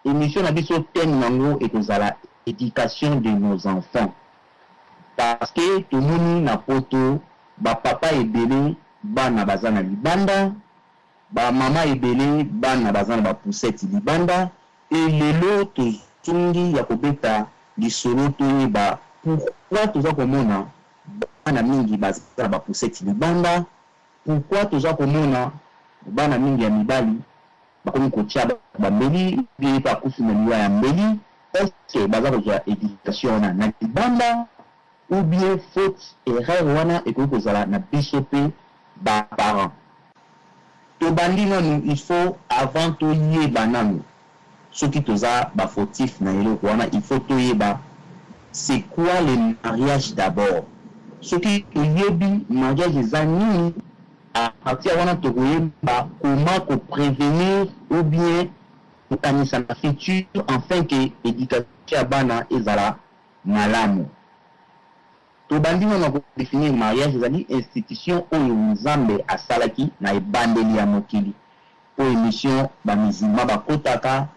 Emission na biso, thème nango ekozala éducation de nos enfants, parce que tomoni na poto bapapa ebele bana baza na libanda, bamama ebele bana baza na bapoussette libanda. E lelo tozongi ya kobeta lisolo, toyeba pourquoi toza komona bana mingi baza na bapoussette libanda, pourquoi toza komona bana mingi ya mibali bakomi kotia bambeli, bien mpe akufi na liwa ya mbeli. Est-ce baza kozwa éducation wana na libanda ou bien faute, erreur wana ekoki kozala na biso mpe baparent? Tobandi nanu, il faut avant toyeba nanu soki toza bafautif na eloko wana, il faut toyeba c'est quoi le mariage d'abord. Soki toyebi mariage eza nini, à partir wana tokoyeba comment koprévenir ou bien kokanisa na futur afin que éducation ya bana ezala malamu. Tobandi nano kodéfinir mariage. Ezali institution oyo Nzambe asalaki na ebandeli ya mokili. Mpo émission, bamusulman bakotaka,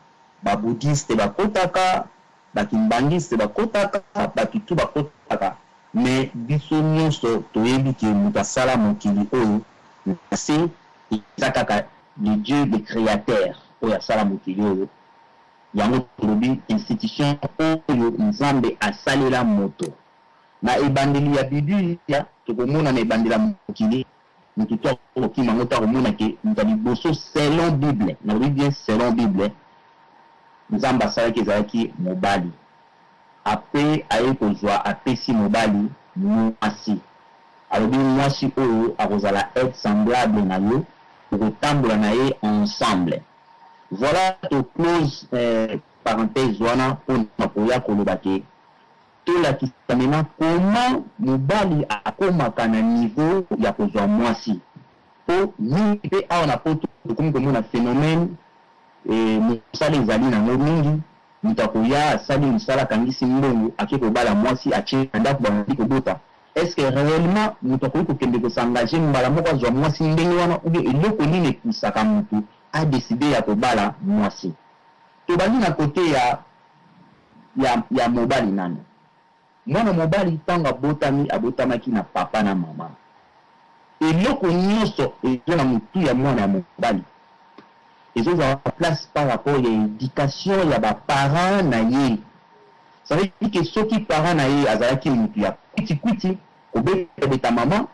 babouddhiste bakotaka, bakimbangiste bakotaka, bato tu bakotaka, mais biso nyonso toyebi ke moto asala mokili oyo na se eza kaka le Dieu, le créateur oyo asala mokili oyo. Yango tolobi institution oyo Nzambe asalela moto. Na ebandeli ya Biblia, tokomona na ebandeli ya mokili, moto to akokima yango to akomona ke moto ya liboso, selon Bible, nalobi bien selon Bible, Nzambe asalaki ezalaki mobali. Ape aye kozwa, apesi mobali mwasi, alobi mwasi oyo akozala aide semblable na yo, okotambola na ye ensemble. Voilà, toclose parenthèse wana mpona koya koloba ke tolakisa maintenant comment mobali akomaka na niveau ya kozwa mwasi. Mpo mingi mpe awa na poto tokomi komona phénomène, mosala ezali nango mingi, moto akoya, asali mosala, akangisi mbongo, ake kobala mwasi, atie na ndako, babandi kobota. Est ce que réellement moto akoki kokende kos'engager mbala moko azwa mwasi ndenge wana, ou bien eloko nini epusaka moto adécider ya kobala mwasi? Tobandi na côté ya mobali nano. Mwana mobali, ntango abotami, abotamaki na papa na mama. Eloko nyonso eza na motu ya mwana ya mobali ezozala place par rapport ya éducation ya baparent na ye. Ça veut dire que soki parent na ye azalaki motu ya kwitikwiti, kobetabeta mama,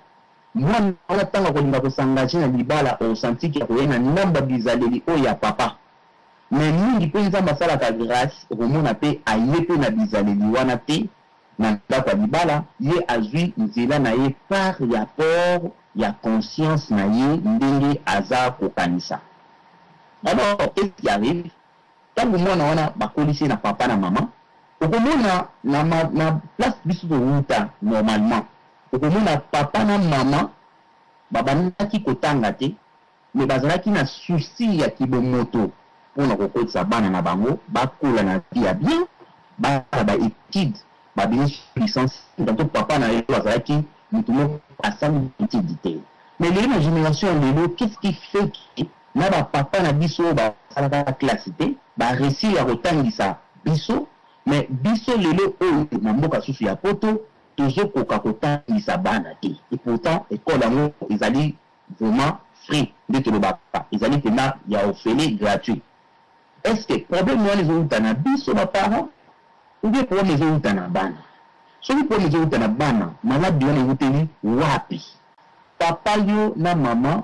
mwana wana ntango akolinga kos'engager na libala, osentiki akoya na ndambo ya bizaleli oyo ya papa. Mais mingi mpe Nzambe asalaka grâce, okomona mpe aye mpe na bizaleli wana te na ndako ya libala. Ye azwi nzela na ye par rapport ya conscience na ye, ndenge aza kokanisa. Alors, qu'est-ce qui arrive? Ntango mwana wana bakolisi ye na papa na mama, okomona na place biso towuta, normalement okomona papa na mama babandaki kotanga te, mais bazalaki na souci ya kibomoto mpona kokotisa bana na bango bakola na vie ya bien, bana baétude, babimisi licence. Tanto papa na yo azalaki motu moko asali étude te. Mais lelo, na génération ya lelo, qu'est-ce qui fait que na bapapa na biso oyo basalaka classe te baréussir ya kotangisa biso, mais biso lelo oyo na mboka susu ya poto tozokoka kotangisa bana te? Et pourtant école yango ezali vraiment free, nde tolobaka ezali mpenza ya ofele, gratuit. Est ce que problème wana ezowuta na biso baparent ou bien problème ezowuta na bana? Soki problème ezowuta na bana, maladi wana ewuteli wapi? Papa yo na mama,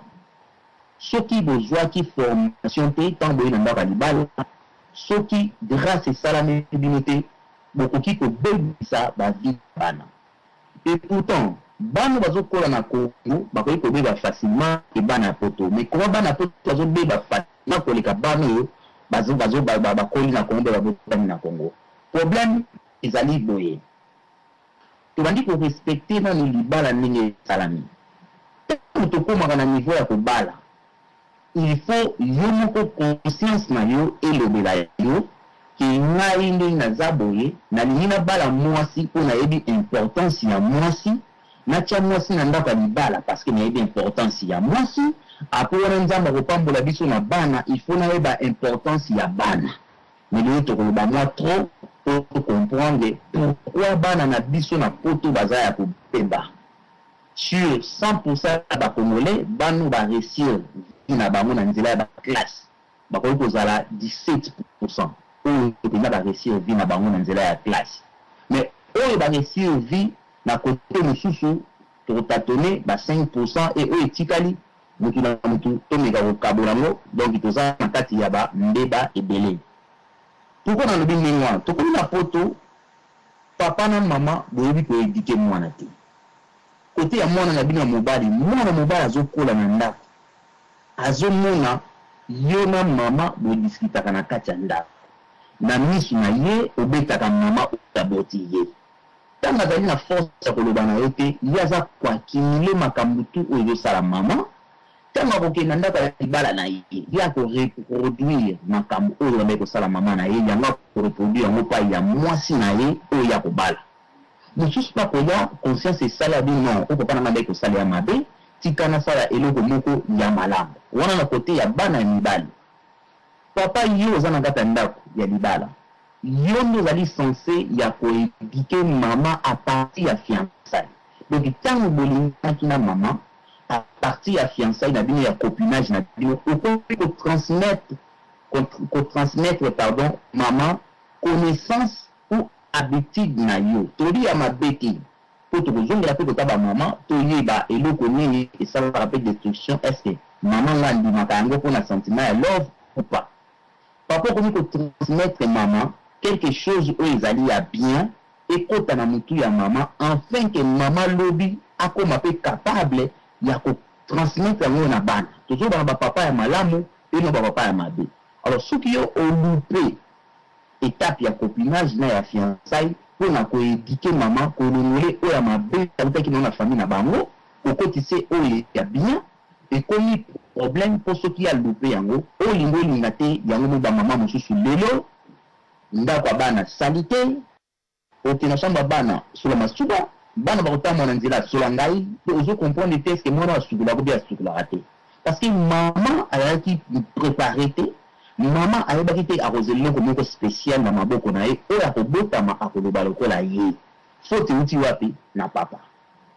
soki bozwaki formation te ntango boye na ndako ya libala, soki grâce esalami bino te, bokoki kobebisa bavie ya bana. Et pourtant bana bazokola na Congo bakoki kobeba facilement ke bana ya poto. Mais comment bana ya poto bazobeba facilement koleka bana oyo bakoli na Congo mpe babotami na Congo? Problème ezali boye: tobandi korespecter nano libala ndenge esalami. Ntango tokomaka na niveau ya kobala, il faut yo moko conscience na yo elobela yo ke ngai ndenge naza boye, nalingi nabala mwasi mpo nayebi importance ya mwasi, natia mwasi na ndako ya libala parce que nayebi importance ya mwasi. Apo wana Nzambe akopambola biso na bana, il faut nayeba importance ya bana. Mais lelo tokoloba mwa trop po to comprendre pourquoi bana na biso na poto baza ya kobeba. Sur 100% ya ba congolais, bana oyo ba reussir vie na bango na nzela ya ba classe bakoki kozala 17% oyo penza ba reussir vie na bango na nzela ya classe. Mais oyo ba reussir vie na cote mosusu toko tatonner ba 5% et oyo etikali mutu na mutu tomeka kokabola yango, donc toza na kati ya ba mbeba ebele. Pourquoi nalobi ndenge wana? Tokomi na poto, papa na mama boyebi ko eduquer mwana te. Cote ya mwana na bino ya mobali, mwana mobali azokola na ndako, azomona yo na mama bo discutaka na kati ya ndako, na misu na ye obetaka mama oyo aboti ye. Tango azali na force ya koloba na yo te, ye aza ko accumuler makambo tout oyo ezo sala mama, tango akokende na ndako ya libala na ye, ye ako reproduire makambo oyo ebandaki kosala mama na ye, yango ako reproduire yango epayi ya mwasi na ye oyo ye akobala. Mosusu pe akoya, conscience esali alobi non, oyo papa na ngai abandaki kosala ya mabe, tika nasala eloko moko ya malamu. Wana na cote ya bana ya mibali. Papa yo oza na kati ya ndako ya libala, yo nde ozali cense ya ko eduquer mama à partir ya fiançailles. Donc tango bolinganaki na mama, à partir ya fiançailles na bino ya copinage na bino, okoki ko transmettre ko transmettre pardon mama connaissance ou habitude na yo. Tolobi ya mabe te po tokozongela pe kota ba mama toyeba eloko nini esalaka pe destruction, est ce que mama ngo andimaka yango pona sentiment ya love ou pas? Papa okomi ko transmettre mama quelque chose oyo ezali ya bien ekota na mutu ya mama enfin que mama lobi akoma pe capable ya ko transmettre yango na bana. Tozoloba na ba papa ya malamu et non ba papa ya mabe. Alors soki yo o louper etape ya copinage na ya fiançailles pona ko eduquer maman, kolongole oyo ya mabe awutaki na yango na famille na bango, kokotise oyo ya bien, ekomi problème po soki a louper yango, olinga olinga te, yango omoni ba maman mosusu lelo ndaku ya bana salite, okende na chambre ya bana solo masuba, bana bakotambola na nzela solo ya ngayi, pe ozo comprendre te est ce que mwana oyo asukolaka ou bien asukolaka te. Parce que maman azalaki preparer te, maman ayebaki te akozela eloko moko special na maboko na ye, oyo akobotama akoloba lokola ye. Faute ewuti wapi? Na papa.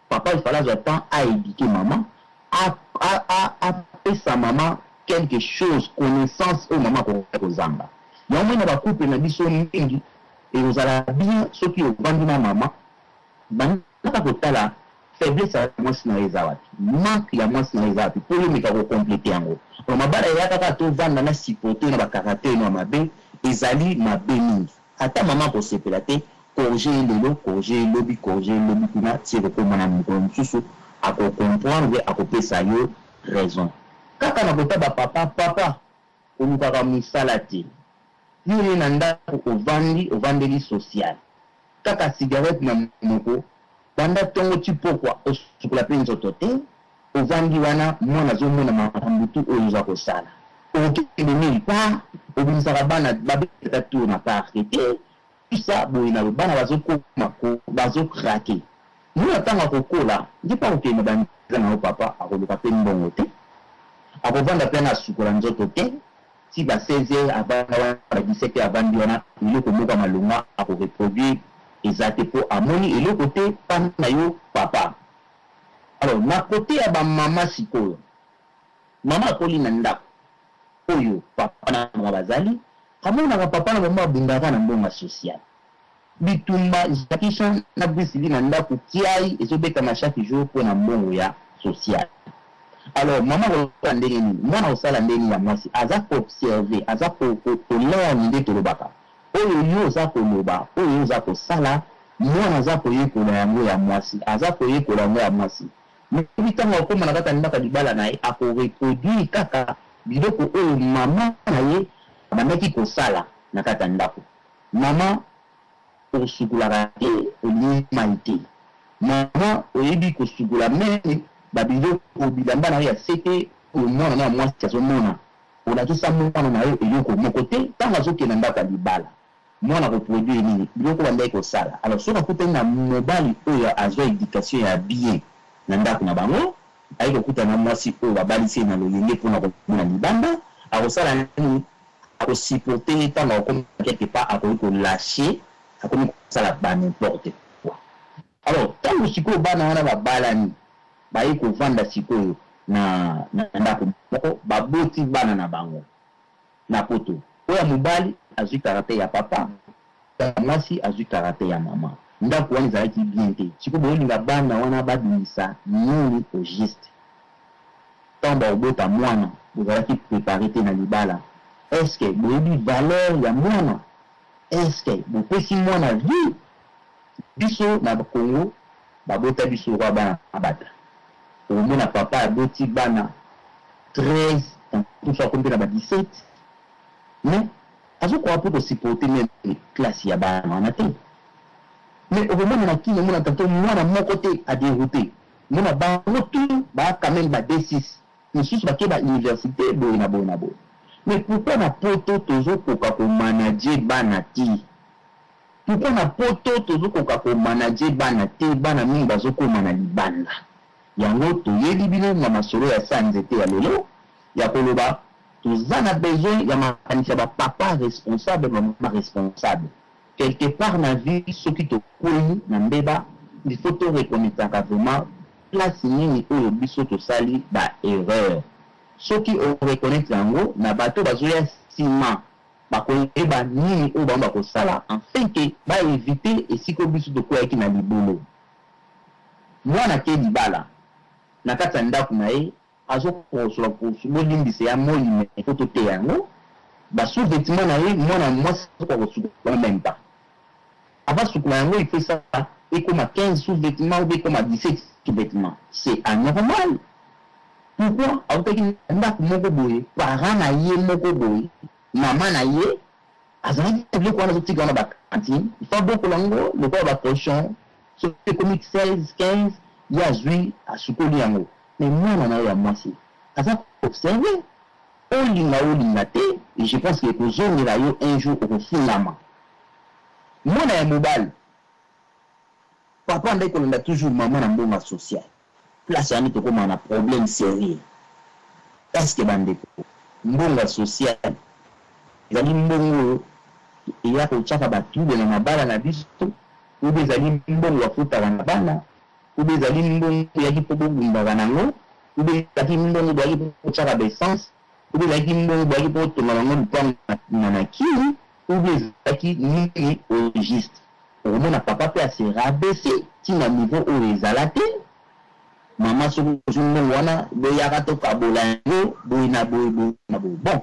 Papa il fallait azwa temps a eduquer maman, apesa maman quelque chose, connaissance oyo maman akokaki kozanga. Yango omoni na ba couple na biso mingi, ekozala bien soki ovandi na maman, Banda kaka kotala faiblesse ya mwasi na yo eza wapi, manque ya mwasi na yo eza wapi po yo omeka ko completer yango. Donc mabala eya kaka tovanda na supporter yo na ba caractère no ya mabe ezali mabe mingi. Ata mama akosepela te, corriger ye lelo, corriger ye lobi, corriger ye lobi kuna ti ekokoma na mokolo mosusu ako comprendre akopesa yo raison. Kaka na kota ba papa, papa olukaka musala te, yo oye na ndaku ovandi ovandeli social. Kaka cigarette na munoko banda tongo ti pokwa osukola pe nzoto te ovandi wana mwana azo mona makambu tout oyo oza kosala okokende nulle part obimisaka bana ba beta ata tour na parc te tout ça boye na bana bazo koma ko bazo craque mwana tango akokola ye pe akokende na ba nzela na yo papa akoluka pe mbongo te akovanda pe wana asukola nzoto te Ti ba 16 heures avanda wana ba 17 heures avandi wana eloko moko ya malonga ako reproduire eza te po amoni eloko te pa na yo papa. Alors na cote ya ba mama sikoyo mama akoli na ndaku oyo papa na mama bazali amonaka papa na mama babundaka na mbongo ya social bitumba Jackie Chan na Bruce Lee na ndaku kiai ezo betama chaque jour pona mbongo ya social alors maman akosala ndenge nini mwana akosala ndenge nini ya mwasi aza ko observer aza ko ko learn nde tolobaka oyo yo oza koloba oyo yo oza kosala mwana aza koyekola yango ya mwasi aza koyekola yango ya mwasi lobi tango akokoma na kati ya ndako ya libala na ye ako reproduire kaka biloko oyo maman na ye abandaki kosala na kati ya ndako. Maman osukolaka te olingi mayi te maman oyebi kosukola meme ba biloko bilamba nayo ya se te oyo mwana nayo ya mwasi azo mona olakisa mwana nayo eloko moko te tango azo kende na ndako ya libala mwana ako produire nini biloko obandaki kosala alors soki akutani na mobali oyo azua education ya bien na ndako na bango aye kokutana na mwasi oyo babalisi ye na loyenge pona komona libanda akosala nini? Ako supporter ye tango akokoma quelque part akoki ko lacher akomi kosala ba n'importe quoi. Alors tango sikoyo bana wana babalani baye kovanda sikoyo na na ndako moko baboti bana na bango na poto oyo ya mobali azui caractère ya papa oyo ya mwasi azui caractère ya mama ndako wana ezalaki bien te sikoyo bozolinga bana wana babimisa nini au juste? Tango bakobota mwana bozalaki prepare te na libala est ce que boyebi valeur ya mwana? Est ce que bopesi mwana vie? Biso na Congo babota biso lokola bana mabata okomona papa aboti bana 13 tango akomi pe na ba 17 mais azokoka pe ko supporter meme classe ya bana wana te mais okomona na kin omona tantot mwana moko te a deroute Mona bango tout ba quand meme ba D6 misusu bake ba universite boye na boye na boye mais pourquoi na poto tozo koka ko manager bana te pourquoi na poto tozo koka ko manager bana te bana mingi bazo koma na libanda yango toyeli bino na masolo ya sa nzete ya lelo ya koloba toza na besoin ya makanisi ya ba papa responsable ba mama responsable Quelque part na vie soki tokweyi na mbeba il faut to reconnaissaka vraiment place nini oyo biso tosali ba erreurs. Soki o reconnaitre yango na bato bazoya sima bakoyeba nini oyo bango bakosala enfin que ba eviter esika oyo biso tokweyaki na libulu. Mwana ake libala na kati ya ndaku na ye Azo kosola bolimbisa ya moi mais il faut toteya yango ba sous vetement na ye mwana mwasi azokoka kosukola meme pas avant asukola yango il faut esala ekoma 15 sous vetement ou bien ekoma 17 sous vetement c'est anormal pourquoi awutaki na ndaku moko boye parent na ye moko boye mama na ye azalaki na biloko wana azotika wana ba cantine il faut abokola yango lokola ba cochon soki ekomi 16 15 ye azui asukoli yango Mais mwana na yo ya mwasi aza ko observer, olinga olinga te et je pense que ekozongela yo un jour okofungama. Mwana ya mobali, papa andaki kolanda toujours maman na mbongo ya social, place wana nde tokomaka na problème serieux. Est ce que ba ndeko, mbongo ya social ezali mbongo oyo eya kotiaka ba trouble na mabala na biso ou bien ezali mbongo bafutaka na bana? Ou bien ezali mbongo eyaki po bobundaka nango, ou bien ezalaki mbongo boyaki po botiaka ba essence, ou bien ezalaki mbongo boyaki po botonga nango lupango na na kin, ou bien ezalaki nini au juste? Okomona papa pe a se rabaisser ti na niveau oyo ezala te, mama soki ozui mbongo wana boyaka tokabola yango boye na boye boye na boye. Bon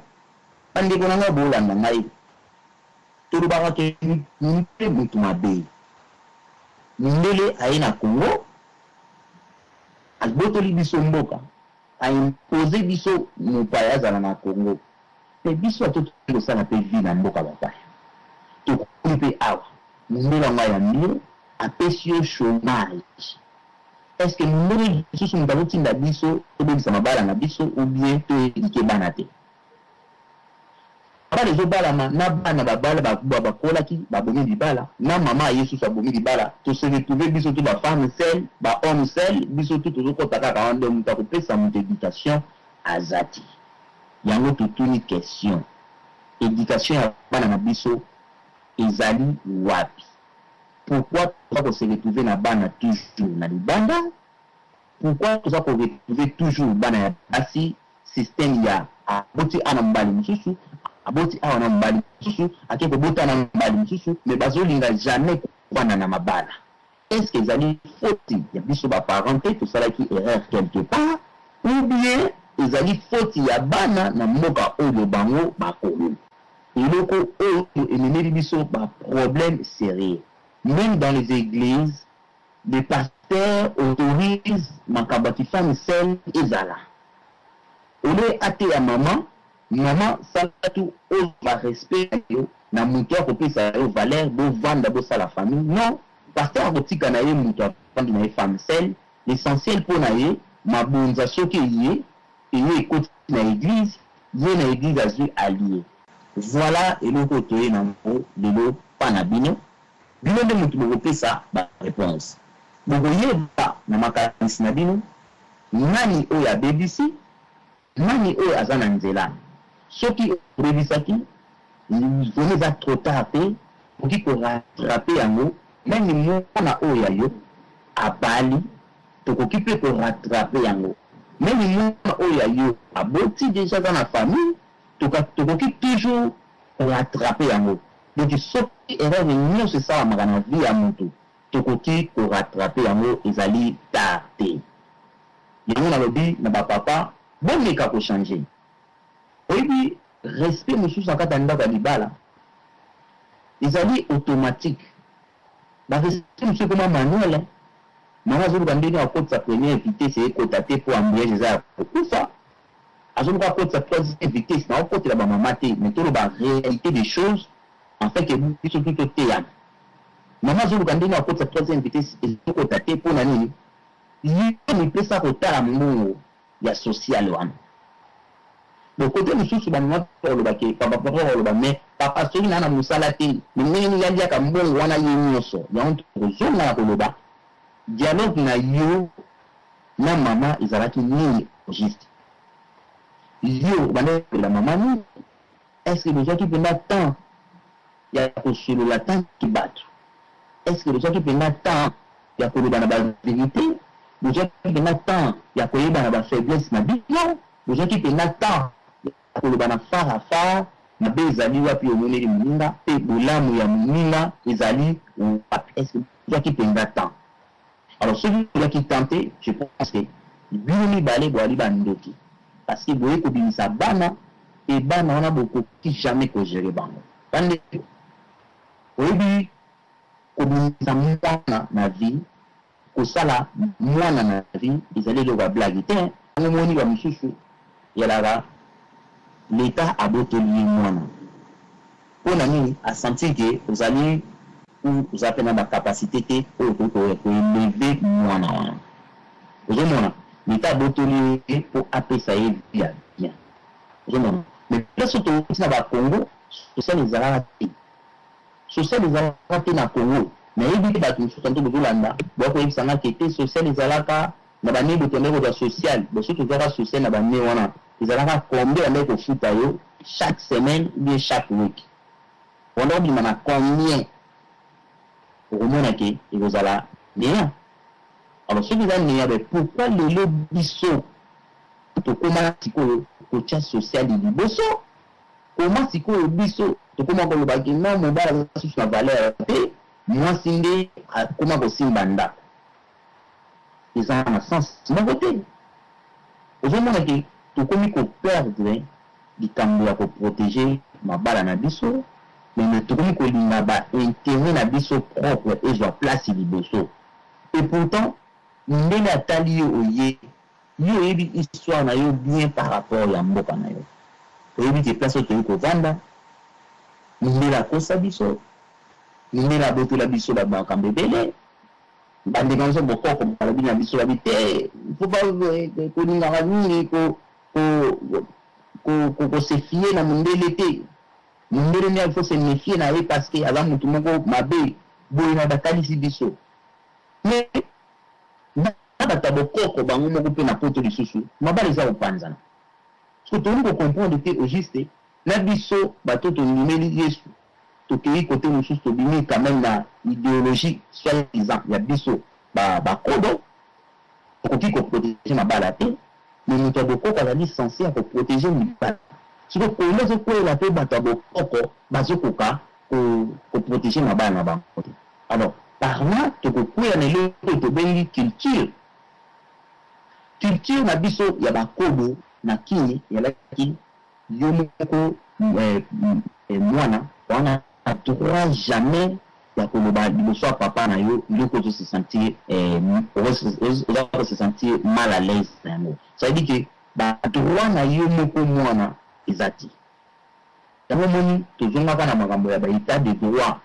ba ndeko na ngai bolanda ngai, tolobaka ke mundele mutu mabe. Mundele aye na Congo abotoli biso mboka a impose biso mopaya azala na Congo mais biso ata tolingi kosala pe vie na mboka bapaya tokomi pe awa mundele yango ayambi yo apesi yo chomage est ce que mundele lisusu mutu azotinda biso tobebisa mabala na biso ou bien to eduquer bana te? Mabala ezo balama na bana ba bala ba bakolaki ba bomi libala na maman aye susu abomi libala to se retrouver biso tout ba femme seule ba homme seul biso tout tozo kota kaka wana donc mutu ako pesa mutu education aza te yango totuni question education ya bana na biso ezali wapi pourquoi toza ko se retrouver na bana toujours na libanda pourquoi toza ko retrouver toujours bana ya basi Système ya aboti awa na mobali mosusu, aboti awa na mobali mosusu, ake kobota na mobali mosusu, mais bazolinga jamais kovanda na mabala. Est ce que ezali faute ya biso ba parents te tosalaki erreur quelque part ou bien ezali faute ya bana na mboka oyo bango bakomi? Eloko oyo ememeli biso ba problèmes serieux meme dans les eglises, les pasteurs autorisent makambo ya ki femme seule ezala. Au lieu ateya maman, maman sala tout ozwa respect na yo na mutu akopesa yo valeur bovanda bosala famille non pasteur akotika na ye mutu avandi na ye femme seule l'essentiel po na ye mabonza soki eye eye ekoti na eglise ye na eglise azui alie. Voilà eloko oyo toye nango lelo pa na bino Bino nde mutu bokopesa ba reponse. Bokoyeba na makanisi na bino nani oyo abebisi, nani oyo aza na nzela. Soki obebisaki, Vraiment eza trop tard te, okoki ko rattraper yango, meme mwana oyo ya yo abali, tokoki pe ko rattraper yango. Meme mwana oyo ya yo aboti dejà aza na famille, tokoki toujours ko rattraper yango. Donc soki erreur nionso esalamaka na vie ya mutu, tokoki ko rattraper yango, ezali tard te. Yango nalobi na ba papa, bomeka ko changer. Oyebi respect mosusu na kati ya ndako ya libala ezali automatique. Ba respect mosusu ekoma manuel. Mama azoluka ndenge akotisa première vitesse ekota te mpo embrayage eza ya kokufa. Azoluka akotisa troisième vitesse na okotela ba mama te, mais toloba réalité des choses afin que biso tout toteyana. Mama azoluka ndenge akotisa troisième vitesse ezokota te mpo na nini? Yo mipesa kotala mbongo ya social wana. Bon cote mosusu ba mama bakoloba ke papa papa bakoloba mais papa soki naa na mosala te mais ndenge nini aliaka mbongo wana ye nyonso. Yango tokozonga na koloba dialogue na yo na mama ezalaki nini au juste? Yo obandaki kolobela mama nini? Est-ce que bozwaki mpenza temps ya kosolola tant que batu? Est-ce que bozwaki mpenza temps ya koloba na ba verite? Bozwaki mpenza temps ya koyebana ba faiblesse na bino? Bozwaki mpenza temps ya koloba na phare à phare mabe ezali wapi omoneli moninga mpe bolamu ya moninga ezali wapi? Est-ce que bozwaki mpenza temps? Alors soki bozwaki temps te, je pense que bino mibale boali ba ndoki parce que boye kobimisa bana et bana wana bokoki jamais ko gerer bango. Bandeko, oyebi kobimisa mwana na vie, kosala mwana na vie ezali eloko ya blague te. Yango omoni ba mosusu yalaka l'etat abotoli ye mwana pona nini? A sentir que ozali ou oza pe na ba capacite te oyo okoki ko elever mwana wana. Ozo mona? L'etat abotoli ye po apesa ye vie ya bien. Ozo mona? Mais place oyo towuti na ba Congo, social ezalaka te. Social ezalaka te na Congo. Nayebi te batu mosusu tantot bozolanda, boya koyebisa nga ke te social ezalaka na ba annee boye tobandaki kozwa social. Bon soki tozwaka social na ba annee wana, ezalaka combien babandaki kofuta yo chaque semaine ou bien chaque week? Obanda kobima na combien? Okomona ke ekozala neant. Alors soki eza neant, mais pourquoi lelo biso tokoma sikoyo kotia social liboso? Comment sikoyo biso tokoma koloba ke non mobali aza susu na valeur te, mwasi nde akoma kosimba ndako? Eza na sens moko te. Ozomona ke tokomi ko perdre likambo ya ko proteger mabala na biso, mais tokomi kolinga ba interet na biso propre ezwa place liboso. Et pourtant mundele atali yo oye, yo oyebi histoire na yo bien par rapport ya mboka na yo. Oyebi ke place oyo toye kovanda, mundele akosa biso, mundele abotola biso ba makambo ebele. Bandeko na biso bokoko balobi na biso babi te, faut pas kolingaka mingi ko ko se fier na mundele te. Mundele nde il faut se mefier na ye parce que aza mutu moko mabe boye na batalisi biso. Mais na bato ya bokoko bango moko pe na poto lisusu mabala eza kopanzana. Parce que tokoki ko comprendre te au juste na biso bato tondimeli Yesu tokeyi cote mosusu tobimi quand meme na ideologie soit disant ya biso ba bakodo tokoki ko proteger mabala te, mais moto ya bokoko azali sense ya ko proteger libala. Sikoyo Congo ezo kweyela pe bato ya bokoko bazo koka ko ko proteger mabala na bango te. Alors par là toko kweya na eloko oyo tobengi culture. Culture na biso ya bakodo na Kin eyalaki yo moko mwana oza na droit jamais ya koloba liboso ya papa na yo eloko ozo se sentir oza ko se sentir mal à l'aise na yango. Ça veut dire que ba droit na yo moko mwana eza te. Yango omoni tozongaka na makambo ya ba etat de droit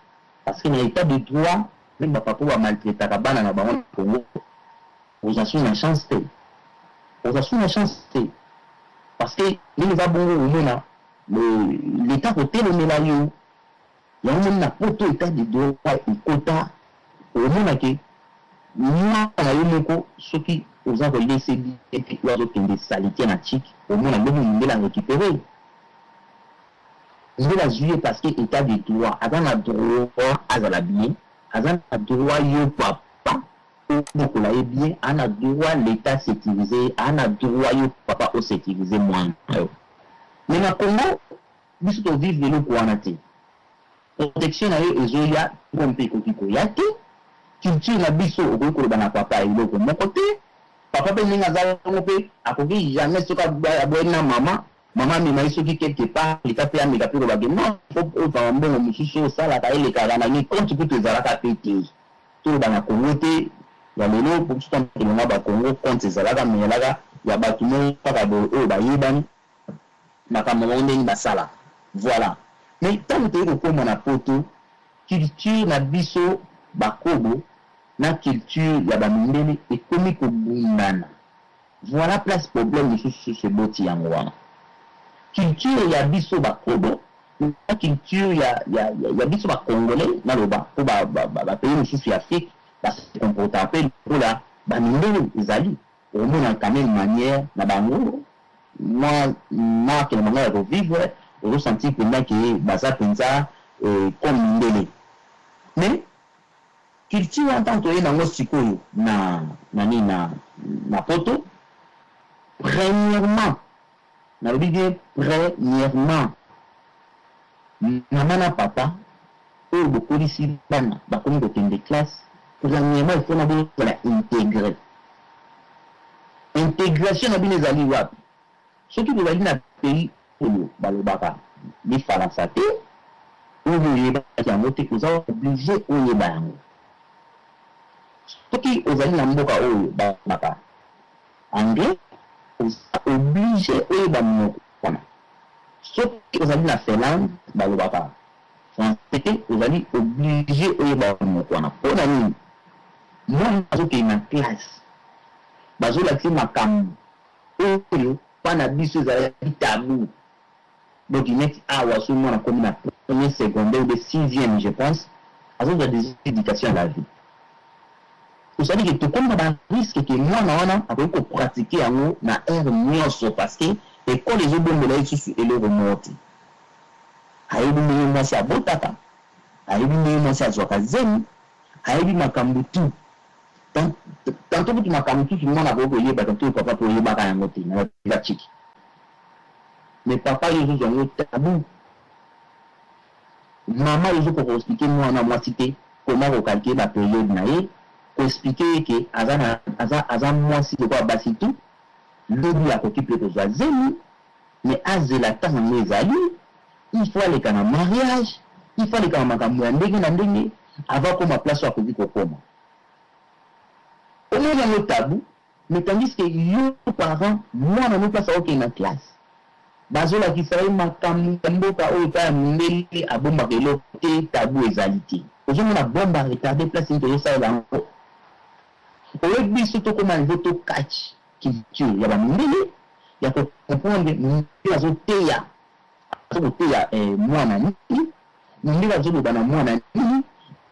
parce que na etat de droit meme ba papa oyo ba maltraitaka bana na bango na Congo oza su na chance te, oza su na chance te parce que ndenge eza bongo okomona l'etat akotelemela yo. Yango omoni na poto etat de droit ekota, okomona ke mwana na yo moko soki oza ko laisser bien te oyo azokende salite na chic, omona lobi mundele a recuperer. Mondele azwi ye parce que état de droit, aza na droit azala bien, aza na droit yo papa obokola ye bien, aza na droit l'état sécurise ye, aza na droit yo papa osécurise mwana na yo. Mais na Congo, biso tovivre eloko wana te. Protection na yo ezoya to mpe ekoki koya te. Culture na biso, okoki koloba na papa eloko moko te. Papa mpe ndenge aza yango mpe akoki jamais, soki aboyani na mama, mama amema ye soki quelque part, leta mpe ameka mpe kolobake non, ozwaka mbongo mosusu osalaka elekaka na nini, compte kutu ezalaka mpe te. Toloba na Congo te ya lelo, po biso ntango tolonga Bakongo, compte ezalaka, mais ezalaka ya bato moko kaka boye oyo bayebani makambo bango ndenge basalaka, voilà. Mais ntango toyei kokóma na Poto, culture na biso bakobo na culture ya bamindele ekomi kobundana. Voilà place problème mosusu susu eboti yango wana. Culture ya biso bakobo na culture ya biso bacongolais, naloba mpo bapays mosusu ya Afrique base comporta mpe lokola bamindele, ezali okomona quand même manière na bango, mwa marque na bango ya kovivre, ozosentir mpenza ke baza mpenza comme mindele. Mais culture wana, ntango toye nango sikoyo na nini, na Poto, premièrement, nalobi bien premièrement, mama na papa oyo bokolisi bana bakomi kokende classe, premièrement il faut na bozala intégré. Intégration na bino ezali wapi? Soki bozali na pays oyo balobaka lifalansa te, oyo oyebaki yango te, oza obligé oyeba yango. Soki ozali na mboka oyo balobaka anglais, oza obligé oyeba monoko wana. Soki ozali na Finlande, balobaka français te, ozali obligé oyeba monoko wana. Mpona nini? Mwana azokende na classe, bazolakisa makambo oyo mpa na biso ezalaki tabou. Donc neti awa, soki mwana akomi na premier secondaire ou de sixième, je pense, azozwa des éducation à la vie. Osali ke tokomi na barisque ke mwana wana akoki kopratiquer yango na heure nyonso, parce que ekole ezobombela ye lisusu eloko moko te. Ayebi ndenge mwasi abotaka, ayebi ndenge mwasi azwaka zemi, ayebi makambo tu. Tantôt kutu makambo mosusu mwana akoki koyeba, tantôt papa mpe oyebaka yango te na batiki. Mais papa, yo ozozwa yango tabou. Mama, yo ozokoka koexpliquer mwana mwasi te koma kocalculer bapériode na ye, koexpliquer ye ke aza mwasi lokola basi tu, lobi akoki mpe kozwa zemi, mais azela ntango yango ezali. Il faut aleka na mariage, il faut aleka na makambo ya ndenge na ndenge avant koma place oyo akoki kokoma. Omoni yango tabou, mais tandis que yo parent, mwana no, place akokende na classe, bazolakisa ye makambo ya mboka oyo epai ya mondele abombaka eloko te, tabou ezali te. Ozomona bombe à retardement place nini tozosalela yango? Oyebi, biso tokóma niveau tokati culture ya bamindele ya kocomprendre mondele azoteya, azokoteya mwana nini, mondele azoloba na mwana nini.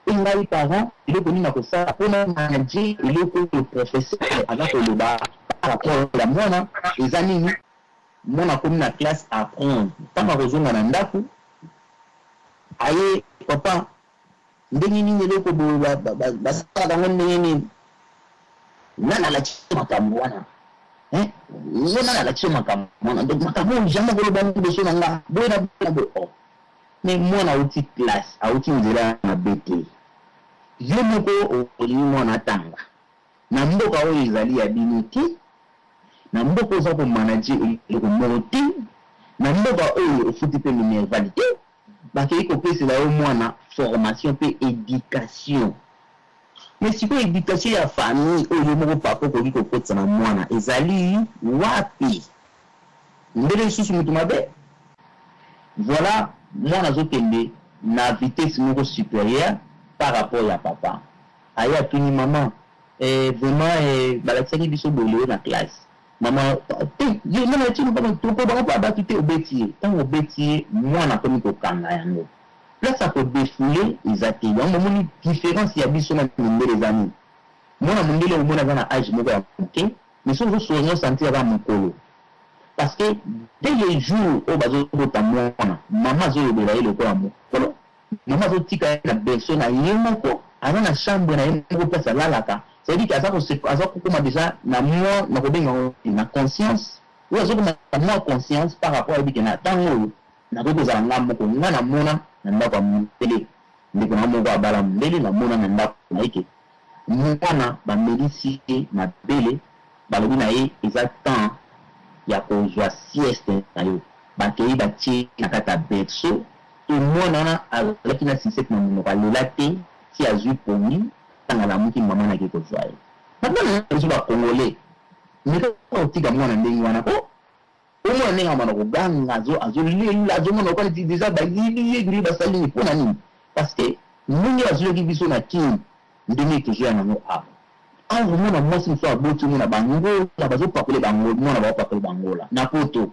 E ngai parent, eloko nini nakosala mpona manager eloko oyo professeur aza koloba par rapport ya mwana eza nini? Mwana akomi na classe, apprendre, ntango akozonga na ndako, aye: "Papa, ndenge nini eloko boye basalaka yango? Ndenge nini? Nani alakisi makambo wana? Yo, nani alakisi makambo wana? Donc makambo oyo jamais koloba liboso na nga boye na boye na boye." Oh, mais mwana auti classe, auti nzela ya mabe te. Yo moko olingi mwana atanga na mboka oyo ezali ya bino te, na mboka oza komanager eloko moko te, na mboka oyo ofuti mpe minerval te. Bakei kopesela yo mwana formation mpe éducation, mais sikoyo éducation ya famille oyo yo moko papa okoki kokotisa na mwana ezali wapi? Ndenge lisusu moto mabe, voilà, mwana azokende na vitesse moko supérieure par rapport ya papa. Aye, atuni mama: "Vraiment, balakisaki biso boye na classe." Mama: "Te, yo nana tino papa, tokobanga mpo bato te." Obeti ye. Ntango obeti ye, mwana akomi kokanga yango. Place ya kodéfouler eza te. Yango momoni différence ya biso na mindele eza nini? Mwana mondele, omoni aza na age moko ya moke, mais soki ozosoigner, osentir aza mokolo. Parce que dès le jour oyo bazobota mwana, mama azolobela ye lokola mokolo, mama azotika ye na berceau na ye moko, aza na chambre na ye moko place alalaka. C'est-à-dire que aza kokoma déjà na mwa, nakobenga yango na conscience, oyo azokoma na mwa conscience par rapport ayebi ke na ntango oyo nakoki kozala nga moko. Nga namona na ndako ya mondele, ndeko na moko abala mondele, namona na ndako na ye ke mwana bamelisi ye mabele, balobi na ye eza temps ya kozwa sieste na yo, bakei batie na kati ya berceau. To mwana wana azalaki na sucette na monoko, alela te ti azwi pongi. Ntango alamuki, mama naki kozwa ye. Bana na biso bacongolais, mais kaka kotika mwana ndenge wana ko omona ndenge amana koganga, azolela, azomona okani ti déjà bayibi ye, ndenge basali nini. Mpo na nini? Parce que ndenge bazwelaki biso na Kini, ndenge tozoya nango awa awa, omona mwasi mosusu aboti, omona bangola bazopakole bango mwana, baopakole bangola na poto,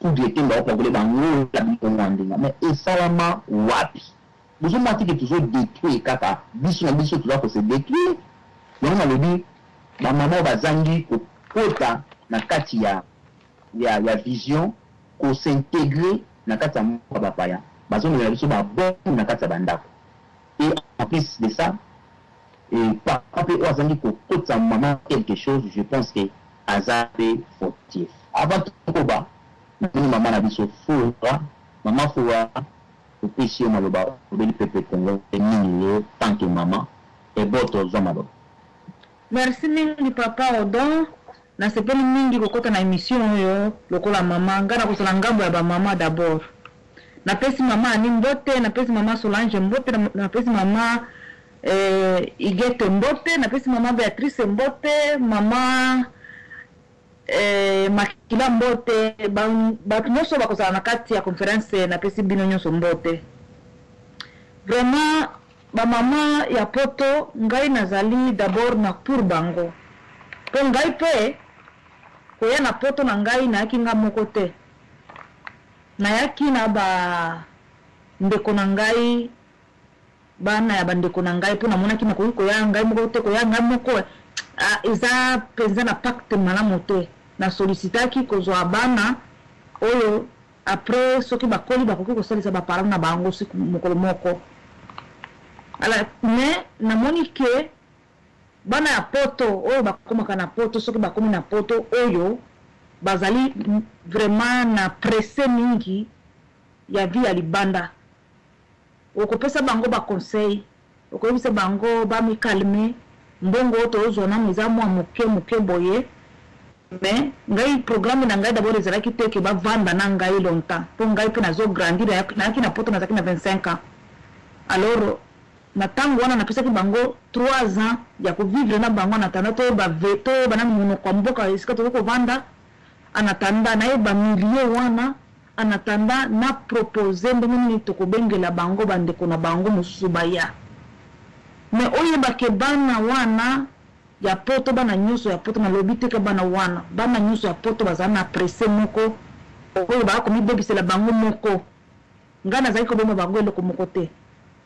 poudre te, baopakole bangola biloko mwa ndenge. Mais esalama wapi? Bozomona te ke tozodétruire kaka biso na biso, toza kose détruire. Yango nalobi, bamama oyo bazangi kokota na kati ya vision, kos'intégrer na kati ya mboka bapaya, bazomela biso babombe na kati ya bandako. Et en plus de ça, et papa mpe oyo azangi kokotisa mama quelque chose, je pense que aza mpe fautif. Avant tokoba, namoni mama na biso Fura. Mama Fura, topesi yo maloba, olobeli peuple congolais nini yo tant que mama eboto? Ozwa maloba. Merci mingi, papa Odon. Nasepeli mingi kokɔta na émission oyo lokola mama. Ngai nakozala ngambo ya bamama. D'abord napesi mama Ani mbote, napesi mama Solange mbote, napesi mama Igete mbote, napesi mama Béatrice mbote, mama Makila mbote, bato nyonso bakozala na kati ya conférence, napesi bino nyonso mbote. Vraiment, bamama ya poto, ngai nazali d'abord na pour bango, mpo ngai mpe koya na poto na ngai, nayaki nga moko te, nayaki na bandeko na ngai, bana ya bandeko na ngai, mpo namonaki nakoki koya ngai moko te. Koya ngai moko eza mpenza na pacte malamu te. Nasollicitaki kozwa bana oyo après soki bakoli, bakoki kosalisa baparent na bango siku mokolo moko. Ala, mais namoni ke bana ya poto oyo bakomaka na poto, soki bakomi na poto oyo, bazali vraiment na presse mingi ya vie ya libanda. Okopesa bango baconseil, okoyebisa bango bamicalmer, mbongo oyo tozwa nanu eza mwa moke moke boye. Mais ngai, programme na ngai d'abord ezalaki te ke bavanda na ngai longtemps, mpo ngai mpe nazograndir. Nayaki na poto, nazalaki na 25 ans. Alors na ntango wana napesaki bango 3 ans ya kovivre na bango, en attendant toyeba nanu monoko ya mboka esika tokoki kovanda, en attendant nayeba milieu wana, en attendant na propose ndenge nini tokobengela bango bandeko na bango mosusu baya. Mais oyebake bana wana ya poto, bana nyonso ya poto, nalobi teke bana wana, bana nyonso ya poto bazala na presse moko oyo baya komibebisela bango moko. Ngai nazalaki kobomba bango eloko moko te.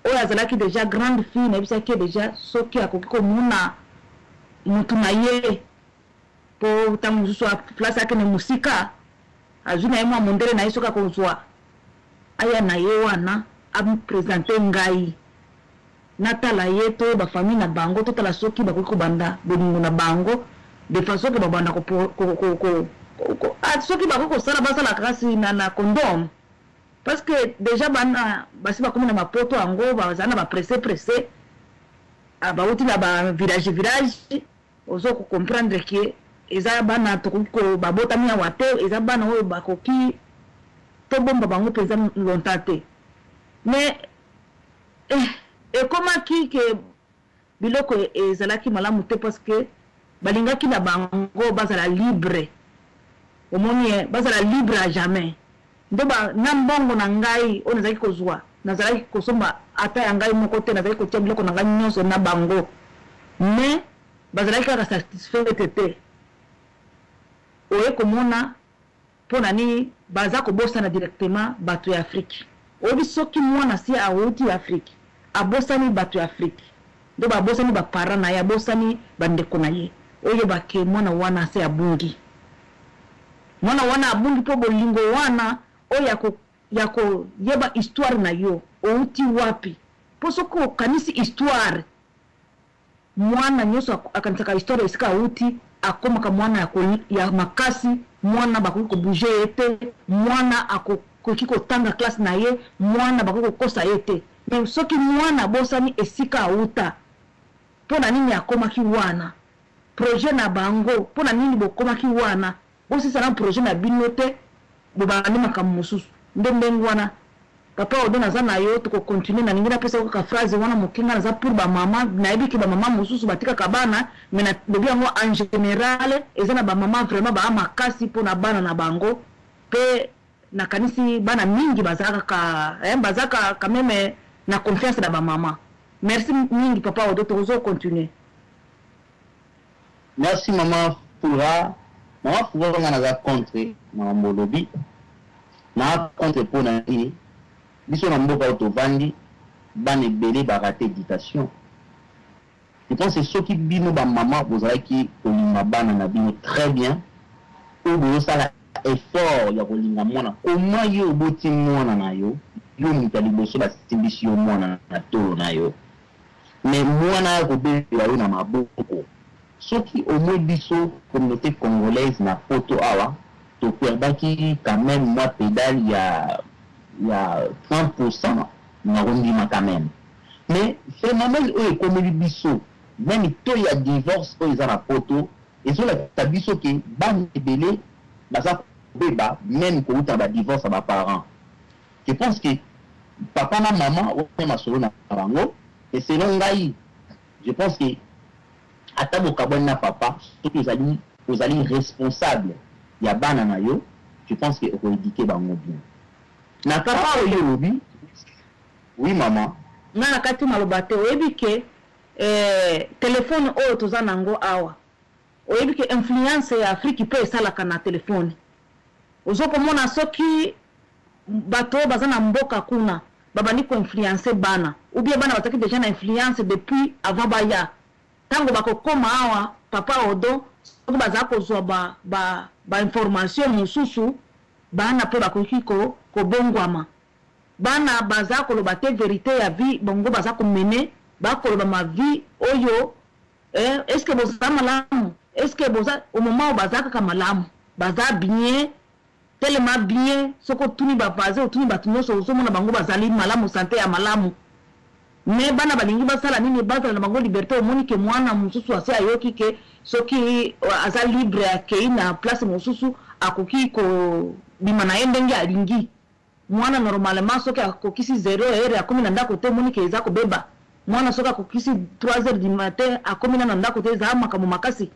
Oyo azalaki déjà grande fille, nayebisaki ye déjà soki akoki komona mutu na ye, mpo ntango mosusu place akende mosika, azwi na ye mwa mondele na ye, soki akozwa, aya na ye wana, aprésenter ngai, natala ye, to bafamille na bango, totala soki bakoki kobanda bolingo na bango de façon ke babanda, soki bakoki kosala, basala kasi na condom, parce que déjà bana basi bakomi na mapoto yango, bazala na bapresse presse, bauti na bavillage village. Ozo kocomprendre ke eza bana tokoki babotami awa te, eza bana oyo bakoki tobomba bango mpenza longtemps te. Mais ekomaki ke biloko ezalaki malamu te, parce que balingaki na bango bazala libre. Omoni, bazala libre à jamais. Nde na mbongo na ngai oyo nazalaki kozwa, nazalaki kosomba ata ya ngai moko te, nazalaki kotia biloko na ngai nyonso na bango, mais bazalaki kaka satisfaite te. Oye komona mpo na nini baza kobosana directement bato ya Afrique. Oyebi, soki mwana si awuti Afrique, abosani bato ya Afrique, nde babosani baparent na ye, abosani bandeko na ye, oyeba ke mwana wana ase abungi. Mwana wana abungi mpo bolingo wana oyo ya koyeba histoire na yo, outi wapi. Mpo soki okanisi histoire, mwana nyonso akanisaka histoire esika auti, akomaka mwana ya makasi, mwana bakoki kobouger ye te, mwana akoki kotanga classe na ye, mwana bakoki kokosa ye te. Mais soki mwana abosani esika auta, mpo na nini akomaki wana, projet na bango, mpo na nini bokomaki wana, bosisa na projet na bino te, bobandi makambo mosusu. Nde ndenge wana, papa Odo, naza na yo, tokocontinuer. Nalingi napesa kaka phrase wana moke. Nga naza pour bamama. Nayebi ke bamama mosusu batikaka bana, mais nalobi yango en général. Eza na bamama vraiment baa makasi mpona bana na bango, mpe nakanisi bana mingi baza kaka, baza quand même na confiance na bamama. Merci mingi, papa Odo, tokozocontinuer. Merci, mama Fura. Mama Fura, nga naza contre makambo olobi. Naa contre mpo na nini? Biso na mboka oyo tovandi, bana ebele barater éducation. Je pense soki bino bamama bozalaki kolinga bana na bino très bien, oyo bozosala effort ya kolinga mwana, koma yo oboti mwana na yo, yo moto ya liboso basimbisi yo mwana na tolo na yo, mais mwana ya kobela yo na maboko. Soki omoi biso communauté congolaise na Poto awa, toperdaki quand même mwa pédale ya 30, na kondima quand même. Mais phénomène oyo ekomeli biso, même taux ya divorce oyo eza na Poto, ezolakisa biso ke bana ebele baza kobeba, même kouta na badivorce ya baparents. Je pense que papa na mama oyo masolo na bango, et selon ngai, je pense que ata bokabwani na papa, soki ozali responsable ya bana na yo, je pense que okoéduquer bango bien. Na kaka oyo olobi, oui mama. Nga na kati maloba te. Oyebi ke telefone oyo toza nango awa, oyebi ke influence ya Afrique mpe esalaka na telefone. Ozokomona soki bato oyo baza na mboka kuna babandi koinfluencer bana, ou bien bana bazalaki déjà na influence depuis avant baya. Ntango bakokóma awa, papa Odo, soki baza kozwa bainformation ba mosusu, bana mpe bakoki kobongwama. Bana baza koloba te vérité ya vie bango baza komene, bakoloba ma vie oyo. Est ce que boza malamu? Est ce que boza au moment oyo baza kaka malamu, baza bien, tellement bien? Soki otuni bavaze, otuni bato nyonso, ozomona bango bazali malamu, santé ya malamu. Mais bana balingi basala nini? Bazala na bango liberté. Omoni ke mwana mosusu ase ayoki ke soki aza libre, akei na place mosusu, akoki kobima na ye ndenge alingi. Mwana normalement soki akokisi 0 heure, akomi na ndako te, omoni ke eza kobeba. Mwana soki akokisi 3 heures du matin, akomi na ndako te, eza makambo makasi.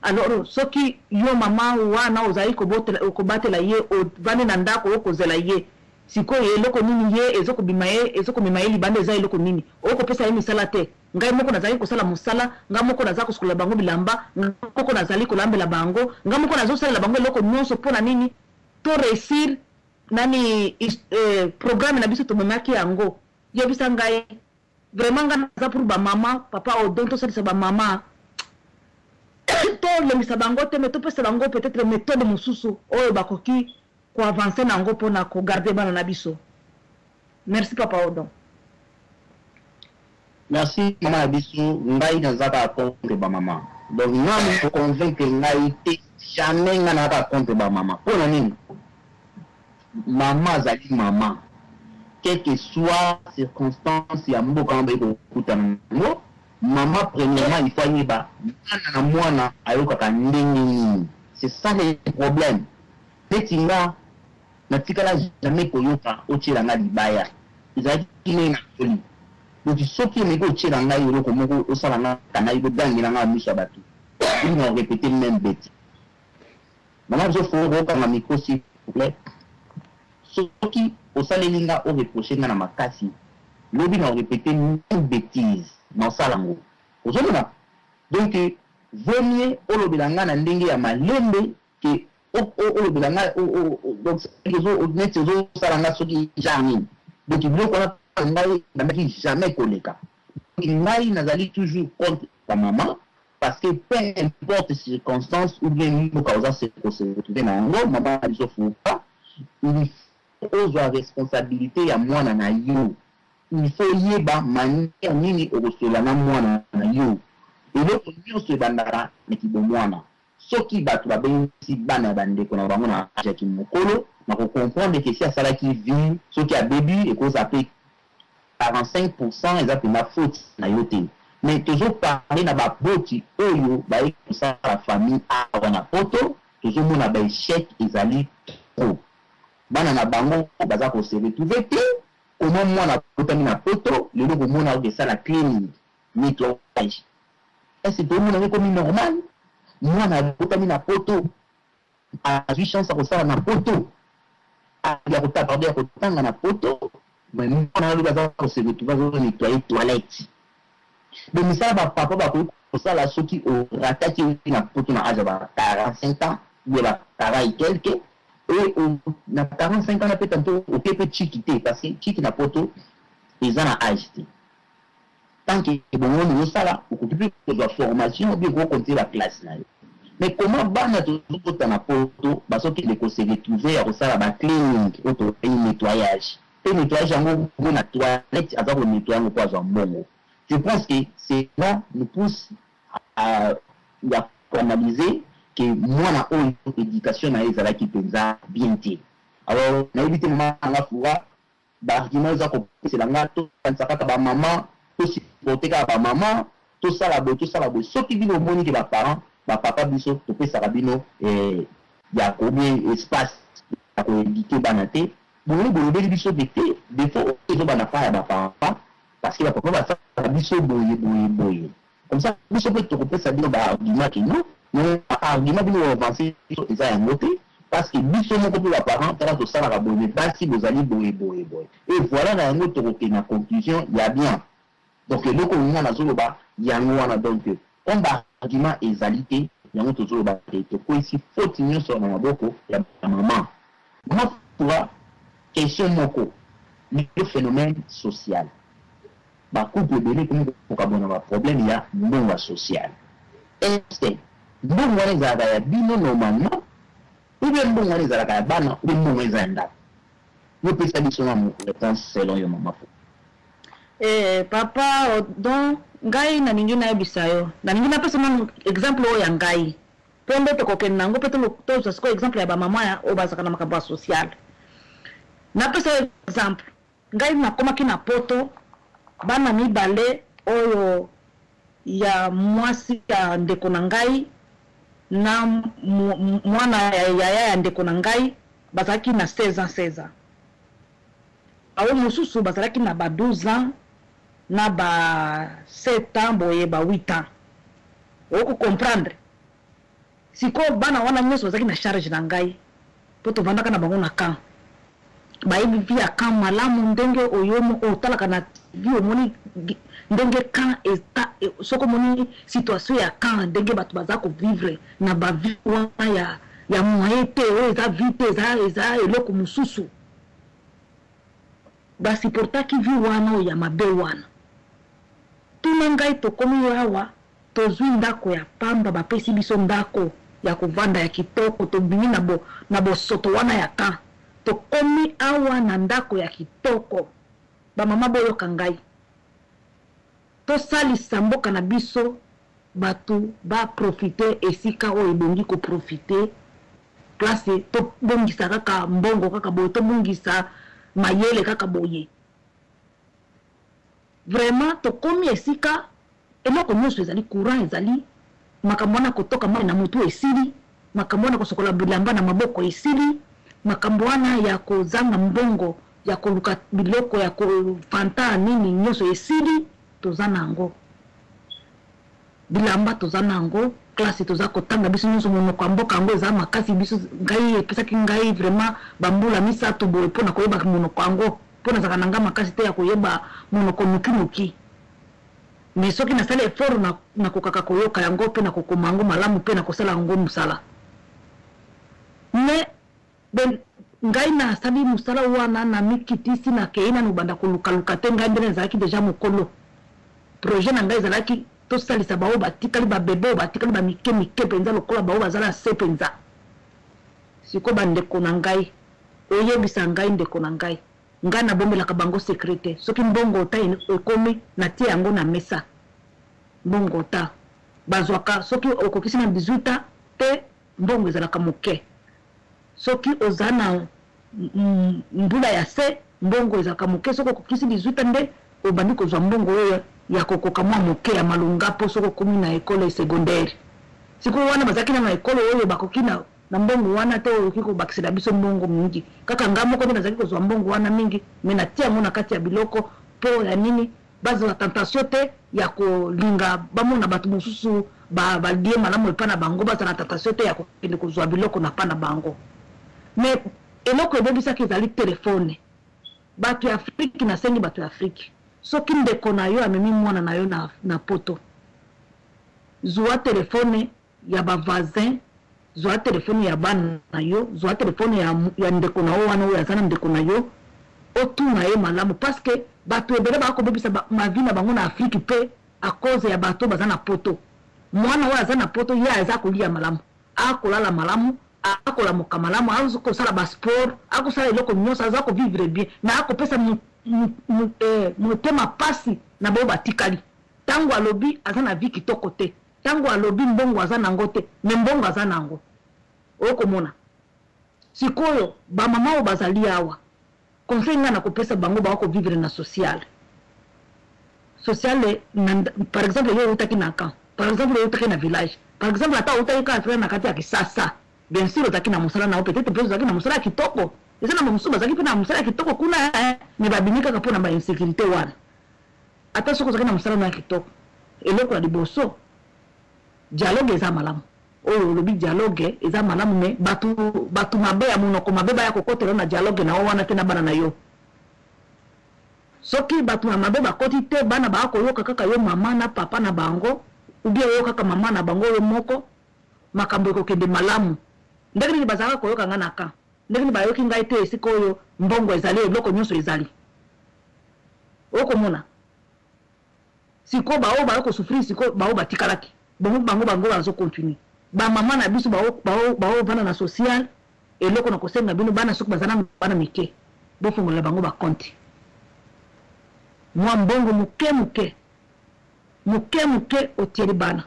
Alors soki yo mama wana ozali kobatela ye, ovandi na ndako, okozela ye, sikoyo eloko nini ye ezokobima ye, ezokomema ye libanda? Eza eloko nini? Okopesa ye misala te. Ngai moko nazali kosala mosala, ngai moko naza kosukola bango bilamba, ngai moko nazali kolambela bango, ngai moko nazosalela bango eloko nyonso. Mpo na nini to réussir nani programme na biso tomemaki yango? Yebisa ngai vraiment. Ngai naza pour bamama, papa Odon. Tosalisa bamama, tolembisa bango te, mais topesa bango peut-être méthode mosusu oyo bakoki koavancer nango mpona kogarder bana na biso. Merci, papa Odon. Merci, mama na biso. Ngai naza kaka contre bamama, donc nga convaincre ngai te, jamais. Ngai naza kaka contre bamama. Mpo na nini? Mama azali mama, quelle que soit circonstance ya mboka wana bayi kokutana yango. Mama, premièrement, il faut ayeba mwana na mwana ayokaka ndenge nini. C'est ça le problème. Neti nga, natikala jamais koyoka otiela nga libaya. Ezalaki ndenge na toli. Donc soki emeki otiela ngai eloko moko, osala nga kana kogangela nga miso ya bato, na répéter même bêtise. Mama biso, faut kokanga micro, s'il vous plaît. Soki osaleli nga, oreprocher nga na makasi, lobi na orépéter même bêtise na osala yango. Ozomona? Donc vaut mieux olobela nga na ndenge ya malembe ke olobela nga donc neti ozosala nga soki genre nini. Donc biloko wana ngai ebandaki jamais koleka. Ngai nazali toujours contre bamama. Parce que peu importe circonstance ou bien mboka oza se ko se retrouver na yango, mama na biso Fouka, il faut ozwa responsabilite ya mwana na yo. Il faut oyeba manière nini okosolola na mwana na yo. Eloko nionso ebandaka na kibomwana. Soki batu babengisi bana ya ba ndeko na bango na age ya kimokolo, nako comprendre que esi asalaki vie, soki abebi ekozala pe 45% eza penza faute na yo te. Mais tozo parler na ba boti oyo baye kosala famille awa na poto, tozo mona ba echec ezali trop. Bana na bango baza ko se retrouver te, comment mwana abotami na poto lelo okomona akoki sala cleaning, nettoyage. Est ce que tomona yango ekomi normal? Mwana abotami na poto azui chance ya kosala na poto, ya kota pardon ya kotanga na poto, mais mwana wana lobi aza ko se retrouver azo nettoyer toilette. Donc misala ba papa bakoki kosala soki o rataki na poto na age ya ba 45 ans ou bien ba 40 et quelques, et na 45 ans na pe tantot oke pe tchiki te, parce que tchiki na poto eza na age te. Tant que bongo nde ozosala, okoki pe kozwa formation ou bien okoki ko continuer ba classe na yo. Mais comment bana tozobota na poto bazokende ko se retrouver ya kosala ba cleaning oyo tobengi nettoyage, pe nettoyage yango okomona toilette aza ko nettoyer yango po azwa mbongo. Je pense que cela nous pousse à ya ko analyser que mwana oyo education na ye ezalaki penza bien te. Alors nayebi te mama na nga Fura, Ba arguments oza kopesela nga to kanisa kaka ba maman, to supporter kaka ba maman, tosala boye tosala boye. Soki bino bomoni ke ba parents, ba papa biso topesaka bino ya ko ou bien espace ya ko eduquer bana te, boye bolobeli biso ke te defaut oyo ezo banda pa ya ba papa parce que ba papa basalaka biso boye boye boye. Comme ça biso pe toko pesa bino ba arguments que non, mais ba arguments bino bo avancer biso eza yango te parce que biso moko pe ba parents tala tosalaka boye mais basi bozali boye boye boye et voilà na yango toko kende na conclusion ya bien. Donc eloko oyo nga nazo loba yango wana donc comme ba arguments ezali te yango tozo loba te tokweyisi faute nionso na maboko ya ba mamans. Maman Fura question moko lelo phenomène social Ba couple ebele ekomi kokabwana ba problème ya mbongo ya social. Est ce que mbongo wana ezalaka ya bino normalement ou bien mbongo wana ezalaka ya bana ou bien mbongo wana eza ya ndaku? Yo pesa biso nanu reponse selon yo mama Fou. Eh papa odon ngai nalingi nayebisa yo nalingi napesa nanu exemple oyo ya ngai po nde tokokende na yango pe tozwa sikoyo exemple ya ba maman oyo bazalaka na makambo ya social napesa yo exemple Ngai nakomaki na poto bana mibale oyo ya mwasi ya ndeko na ngai na mwana ya yaya ya ndeko na ngai bazalaki na 16 ans 16 ans baoyo mosusu bazalaki na ba 12 ans na ba 7 ans boye ba 8 ans oko comprendre Sikoyo bana wana nionso bazalaki na charge na ngai po tovandaka na bango na camp. Bayebi vie ya camp malamu ndenge oyo moko otalaka na TV omoni ndenge camp eza soki omoni situation ya camp ndenge batu baza ko vivre na ba vie wana ya ya moyen te oyo eza vie te eza eza eloko mosusu. Ba supportaki vie wana oyo ya mabe wana. Tuna ngai tokomi awa Tozui ndako ya pamba bapesi biso ndako ya kovanda ya kitoko tobimi na bo na bosoto wana ya camp tokomi awa na ndako ya kitoko ba mama boyoka ngai tosalisa mboka na biso batu ba profiter esika oyo ebongi ko profiter place tobungisa kaka mbongo kaka boye tobungisa mayele kaka boye Vraiment tokomi esika eloko nionso ezali courant ezali makambo wana kotoka mayi na mutu esili makambo wana kosokola bilamba na maboko esili makambo wana ya kozanga mbongo ya koluka biloko ya ko fanta nini nionso esili toza na yango bilamba toza na yango classe toza kotanga biso nionso monoko ya mboka yango eza makasi biso ngai epesaki ngai vraiment ba mbula misatu boye pona koyeba monoko yango po nazalaka na ngai makasi te ya koyeba monoko noki noki mais soki nasali effort nakokaka koyoka yango pe nakokoma yango malamu pe nakosala yango mosala mais ben ngai nasali mosala wana namikitisi nakei nanu banda kolukaluka te ngai nde nazalaki deja mokolo projet na ngai ezalaki. Tosalisa baoyo batikali, babebe oyo batikali ba mike mike mpenza lokola baoyo baza na se mpenza. Sikoyo bandeko na ngai, oyebisa ngai ndeko na ngai, ngai nabombelaka bango secret te. Soki mbongo ota ekomi, natie yango na mesa. Mbongo ota bazwaka soki okokisi na 18 ans te, mbongo ezalaka moke. Soki oza na mbula ya se, mbongo ezalaka moke. Soki okokisi 18 ans nde obandi kozwa mbongo oyo ya kokoka mwa moke ya malonga, mpo soki okomi na ekole secondaire. Sikoyo wana bazalaki na ekole oyo bakoki na mbongo wana te, oyo okoki kobakisela biso mbongo mingi. Kaka ngai moko nde nazalaki kozwa mbongo wana mingi, me natia yango na kati ya biloko. Mpo ya nini? Bazwa tentation te ya kolinga bamona bato mosusu balie malamu epai na bango, bazala na tentation te ya kokende kozwa biloko na pa na bango. Me eloko ebebisaki ezali telefone. Bato ya Afriki, nasengi bato ya Afriki, soki ndeko na yo amemi mwana na yo na poto, zwa telefone ya bavoisin, zwa telefone ya bana na yo, zwa telefone ya ndeko na yo wana oyo aza na ndeko na yo, otuna ye malamu, parce que bato ebele baka kobebisa mavi na bango na Afriki mpe à cause ya bato baza na poto. Mwana oyo aza na poto, ye aza kolia malamu, akolala malamu, akolamuka malamu, akosala basport, akosala eloko nyonso, aza kovivre bien, mais akopesa motema pasi na bao batikali. Ntango alobi aza na vie kitoko te, ntango alobi mbongo aza nango te, me mbongo aza nango. Okomona sikoyo bamama oyo bazali awa, conseil ngai na kopesa bango, baka kovivre na sociale. Sociale na, par exemple yo outaki na camp, par exemple yo outaki na village, par exemple ata outaki kaka na kati ya Kisasa, bien sûr ozalaki na mosala na yo, peut-être mpe ozalaki na mosala ya kitoko. Eza na bamosusu bazalaki mpe na mosala ya kitoko kuna, me babimi kaka mpona bainsécurité wana. Ata soki ozalaki na mosala na ya kitoko, eloko ya liboso, dialogue eza malamu. Oyo olobi, dialogue eza malamu, me bato mabe ya monoko mabe baya kokotela na dialogue na yo wana te na bana na yo. Soki bato ya mabe bakoti te, bana baya koyoka kaka yo mama na papa na bango, ou bien oyo kaka mama na bango oyo moko, makambo ekokende malamu. Ndenge nini bazalaka koyoka ngai na camp? Ndenge nini bayoki ngai te esika oyo mbongo ezali, eloko nyonso ezali? Okomona sikoyo baoyo bayo kosouffrir, sikoyo baoyo batikalaki bongo, bango bazocontinue. Bamama na biso baoyo vanda na social, eloko na kosenga bino, bana soki baza nanu bana mike, bofongolela bango bacompte, mwa mbongo moke moke moke moke, otieli bana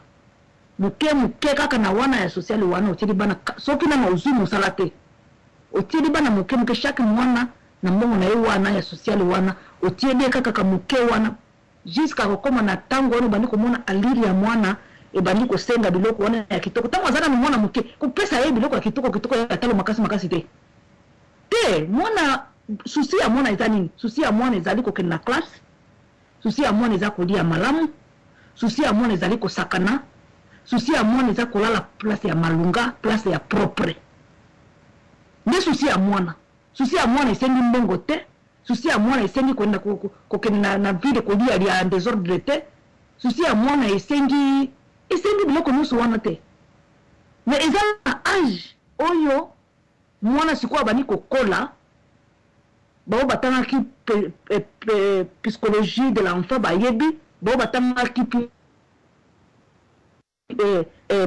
moke moke kaka na wana ya social wana. Otieli bana, soki nano ozwi mosala te, otieli bana moke moke, chaque mwana na mbongo na ye wana ya social wana, otieli ye kaka ka moke wana, jusqu'à kokóma na ntango wana obandi komona allure ya mwana ebandi kosenga biloko wana ya kitoko. Ntango aza nanu mwana moke, kopesa ye biloko ya kitoko kitoko ya talo makasi makasi te te. Mwana, souci ya mwana eza nini? Souci ya mwana ezali kokende na classe, souci ya mwana eza kolia malamu, souci ya mwana ezali kosakana, souci ya mwana eza kolala place ya malunga, place ya propre. Nde souci ya mwana. Souci ya mwana esengi mbongo te, souci ya mwana esengi kokende kokende na ville kolia lia désordre te, souci ya mwana esengi biloko nyonso wana te. Mais eza na âge oyo mwana sikoyo abandi kokola. Bao batangaki psychologie de l'enfant bayebi, bao batangaki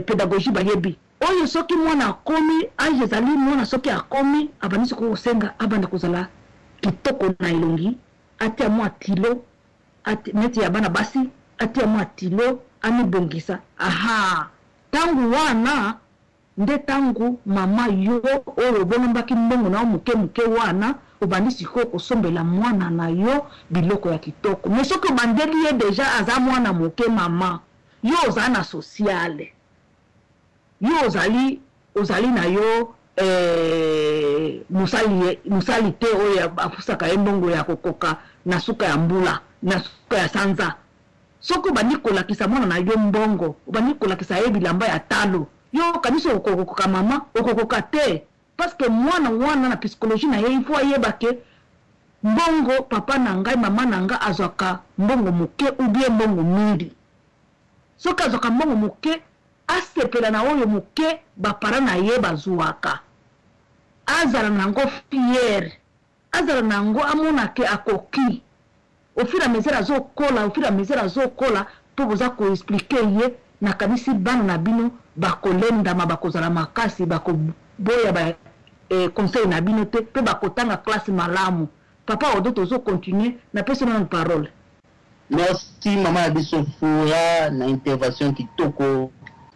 pédagogie bayebi oyo soki mwana akomi âge ezali, mwana soki akomi, abandi sikoyo kosenga, abanda kozala kitoko na elongi, atia mwa tilo neti ya bana basi, atia mwa tilo, amibongisa. Aha, ntango wana nde ntango mama yo oyo obolombaki mbongo na yo moke moke wana, obandi sikoyo kosombela mwana na yo biloko ya kitoko. Mais soki obandeli ye déjà aza mwana moke, mama yo ozala na sociale, yo ozali na yo mosali te oyo afusaka ye mbongo ya kokoka na suka ya mbula, na suka ya sanza. Soki obandi kolakisa mwana na yo mbongo, obandi kolakisa ye bilamba ya talo, yo okanisi okokoka? Mama, okokoka te, parce que mwana wana na psychologie na ye, il faut ayeba ke mbongo papa na ngai, mama na ngai azwaka mbongo moke ou bien mbongo mingi. Soki azwaka mbongo moke, asepela na oyo moke baparents na ye bazwaka, azala nango fier, azala nango, amona ke akoki. Au fur et à mesure azokola, au fur et à mesure azokola, mpo boza koexpliquer ye, nakanisi bana na bino bakolendama, bakozala makasi, bakoboya ba conseil na bino te, mpe bakotanga classe malamu. Papa Odo, tozocontinuer, napesi nano parole. Merci, mama na biso Fura, na intervention kitoko.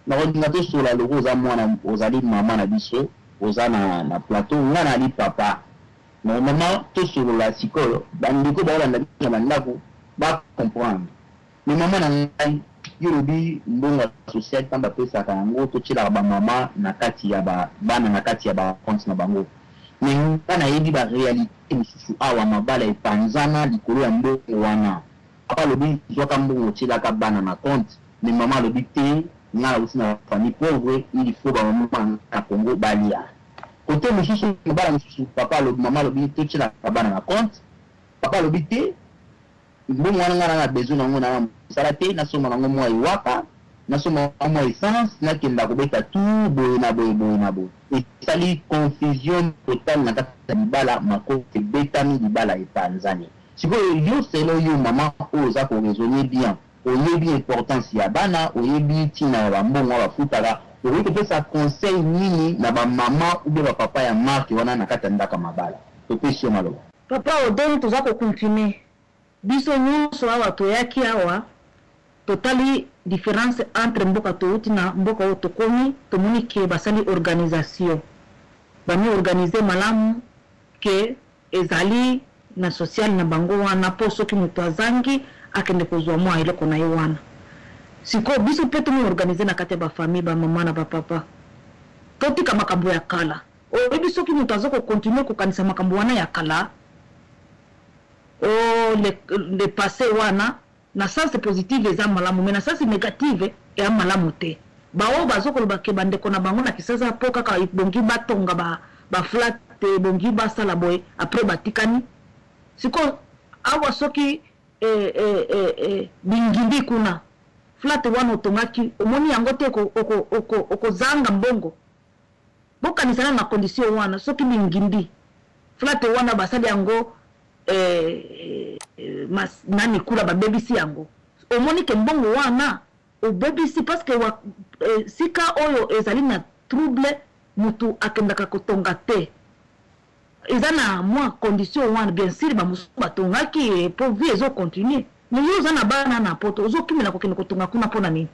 Nakolinga tosola loko oza mwana, ozali mama na biso, oza na plateau, nga nali papa. Normalement tosolola sikoyo, bandeko baolanda biso na bandako bacomprendre. Mais mama na ngai, yo lobi mbongo ya social, ntango bapesaka yango, totielaka bamama na kati ya bana na kati ya bacompte na bango. Mais nga nayebi baréalité mosusu awa, mabala epanzana likolo ya mbongo wana. Papa alobi: "Zwaka mbongo, otielaka bana na compte." Mais mama alobi: "Te, nga nauti na famille pauvre, il faut bamama na Congo balia." Kote mosusu, mabala mosusu, papa alobi, mama alobi: "Totielaka bana na compte." Papa alobi: "Te, mbongo wana nga na besoin nango, na mosala te, nasomba nango mwa ewaka, nasomba mwa essence, nakenda kobeta tour boye na boye, boye na boye." Esali confusion totale na kati ya libala, makofi ebetami, libala epanzani. Sikoyo yo, selo yo mama oyo oza koraisonner bien, oyebi importance ya bana, oyebi ntina ya bambongo oyo bafutaka, okoki kopesa conseil nini na bamama ou bien bapapa ya marke wana na kati ya ndako ya mabala? Topesi yo maloba. Papa Odon, toza kocontinuer. Biso nyonso awa toyaki awa, totali différence entre mboka touti na mboka oyo tokomi. Tomoni ke basali organisation, bami organiser malamu, ke ezali na social na bango wana, mpo soki moto azangi, akende kozwa mwa eloko na ye wana. Sikoyo biso mpe tomi organiser na kati ya bafamille, bamama na bapapa, totika makambo ya kala. Oyebi, soki moto aza kocontinuer kokanisa makambo wana ya kala, o le passé wana, na sens positive eza malamu, mais na sens négative eza malamu te. Baoyo baza koloba ke bandeko na bango na Kisasa, mpo kaka ebongi batonga baflat, ebongi basala boye, après batikani. Sikoyo awa soki bingimbi kuna, flat wana otongaki, omoni yango te, okozanga mbongo. Bokanisana na condition wana, soki bingimbi flat wana, basali yango nani kula, babebisi yango, omoni ke mbongo wana obebisi, parce que sika oyo ezali na trouble, mutu akendaka kotonga te. Eza na mwa condition wana. Bien sûr, bamosusu batongaki po vie ezocontinuer. Mais yo oza na bana na Poto, ozokimela kokende kotonga kuna mpo na nini?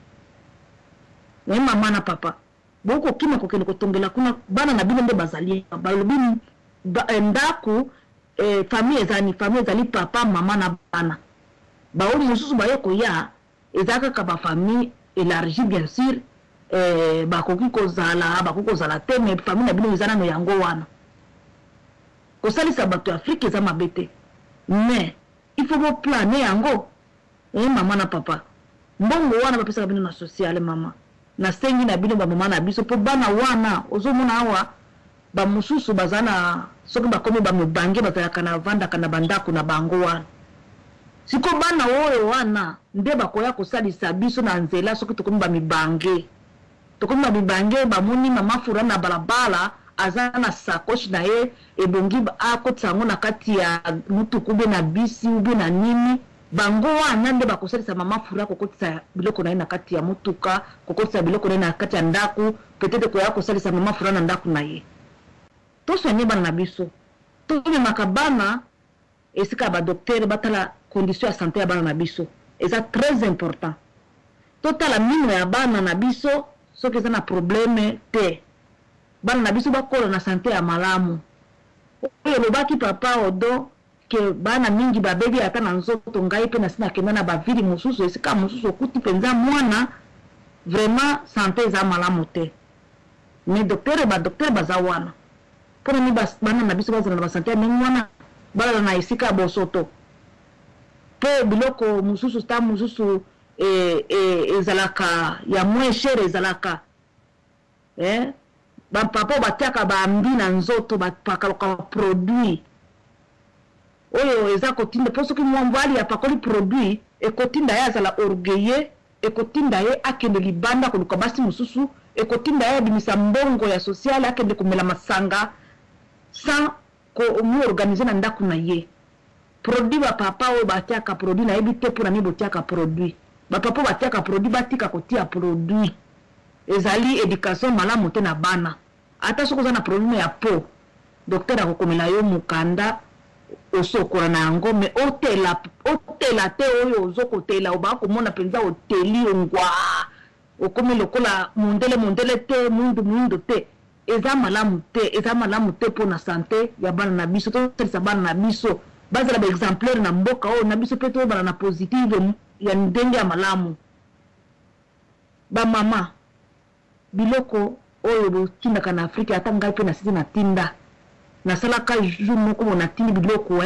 Naye mama na papa, bokokima kokende kotongela kuna bana na bino nde bazali. Balobi ndako, famille ezali, famille ezali papa, mama na bana. Baoyo mosusu baye koya, eza kaka bafamille élargie. Bien sûr, bakoki kozala, bakoki kozala te, mais famille na bino eza nano yango wana. Kosalisa bato ya Afrike eza mabe te, mais il faut boplaner yango. Mama na papa, mbongo wana bapesaka bino na sociale, mama, nasengi na bino bamama na biso, mpo bana wana ozomona awa, bamosusu baza na, soki bakomi bamibange, bazalaka na vandaka na bandako na bango wana. Siko bana oyo wana nde bakoya kosalisa biso na nzela. Soki tokomi bamibange, tokomi bamibange, bamoni mama Fura na balabala, aza na sacoche na ye, ebongi akotisa yango na kati ya mutuku ube na bisi ube na nini, bango wana nde bakosalisa mama Fura kokotisa biloko na ye na kati ya mutuka, kokotisa biloko na ye na kati ya ndako, peut-être koya kosalisa mama Fura na ndako na ye. Tosoigne bana na biso, tomemaka bana esika ya badocteur, batala condition ya santé ya bana na biso, eza très important. Totala mino ya bana na biso soki eza na problème te, bana na biso bakola na santé ya malamu. Oyo olobaki, papa Odo, ke bana mingi babebi ata na nzoto. Ngai mpe nasi nakenda na bavile mosusu, esika mosusu okuti mpenza mwana vraiment santé eza malamu te, mais docteur, badocteur baza wana. Mpona nini bana na biso bazala na basanté ya ndenge wana, balala na esika ya bosoto? Mpo biloko mosusu, ta mosusu ezalaka ya moins cher, ezalaka bapapa oyo batiaka bambi na nzoto, bapakalaka produit oyo eza kotinda, mpo soki mwa mobali apakoli produit, ekotinda ye azala orgueilleux, ekotinda ye akende libanda koluka basi mosusu, ekotinda ye abimisa mbongo ya sociale, akende komela masanga sans komiorganiser na ndako na ye. Produit, bapapa oyo batiaka produit, nayebi te mpona nini botiaka produit. Bapapa batiaka produit, batika kotia produit. Ezali education malamu te na bana. Ata soki oza na problème ya peau, docteur akokomela yo mokanda, osokola na yango, mais otela, otela te. Oyo ozokotela, obaka komona mpenza oteli ongwa, okomi lokola mondele, mondele te, mwindu, mwindu te. Eza malamu te, eza malamu te mpona santé ya bana na biso. Tosalisa bana na biso bazala baexemplaire na mboka oyo na biso, mpe toyebana na positive ya ndenge ya malamu. Bamama, biloko oyo botindaka na Afrika, ata ngai mpe nasisi natinda, nasalaka jour moko bo natindi biloko,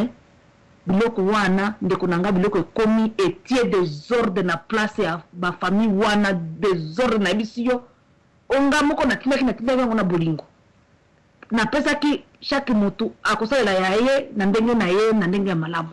biloko wana, ndeko na ngai, biloko ekomi etie désordre na place ya bafamille wana, désordre. Nayebisi yo, onga moko natindaki yango na bolingo, napesaki chaque motu akosalela ya ye na ndenge na ye, na ndenge ya malamu,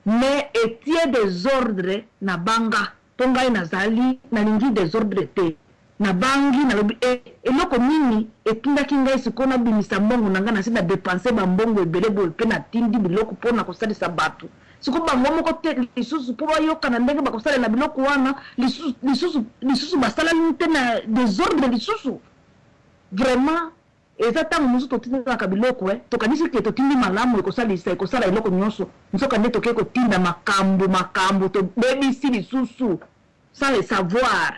mais etie désordre na banga, mpo ngai nazali nalingi désordre te. Nabangi, nalobi eloko nini etindaki ngai sikoyo nabimisa mbongo na ngai, nasi na dépenser bambongo ebele boye, mpe natindi biloko mpona kosalisa bato. Sikoyo bango moko te lisusu mpo bayokana ndenge bakosalela biloko wana lisusu, lisusu, lisusu basalani te na désordre lisusu. Vraiment, eza ntango mosusu totindaka biloko, tokanisi ke totindi malamu, ekosalisa, ekosala eloko nyonso, nzoka nde tokei kotinda makambo, makambo tobebisi lisusu sans le savoir.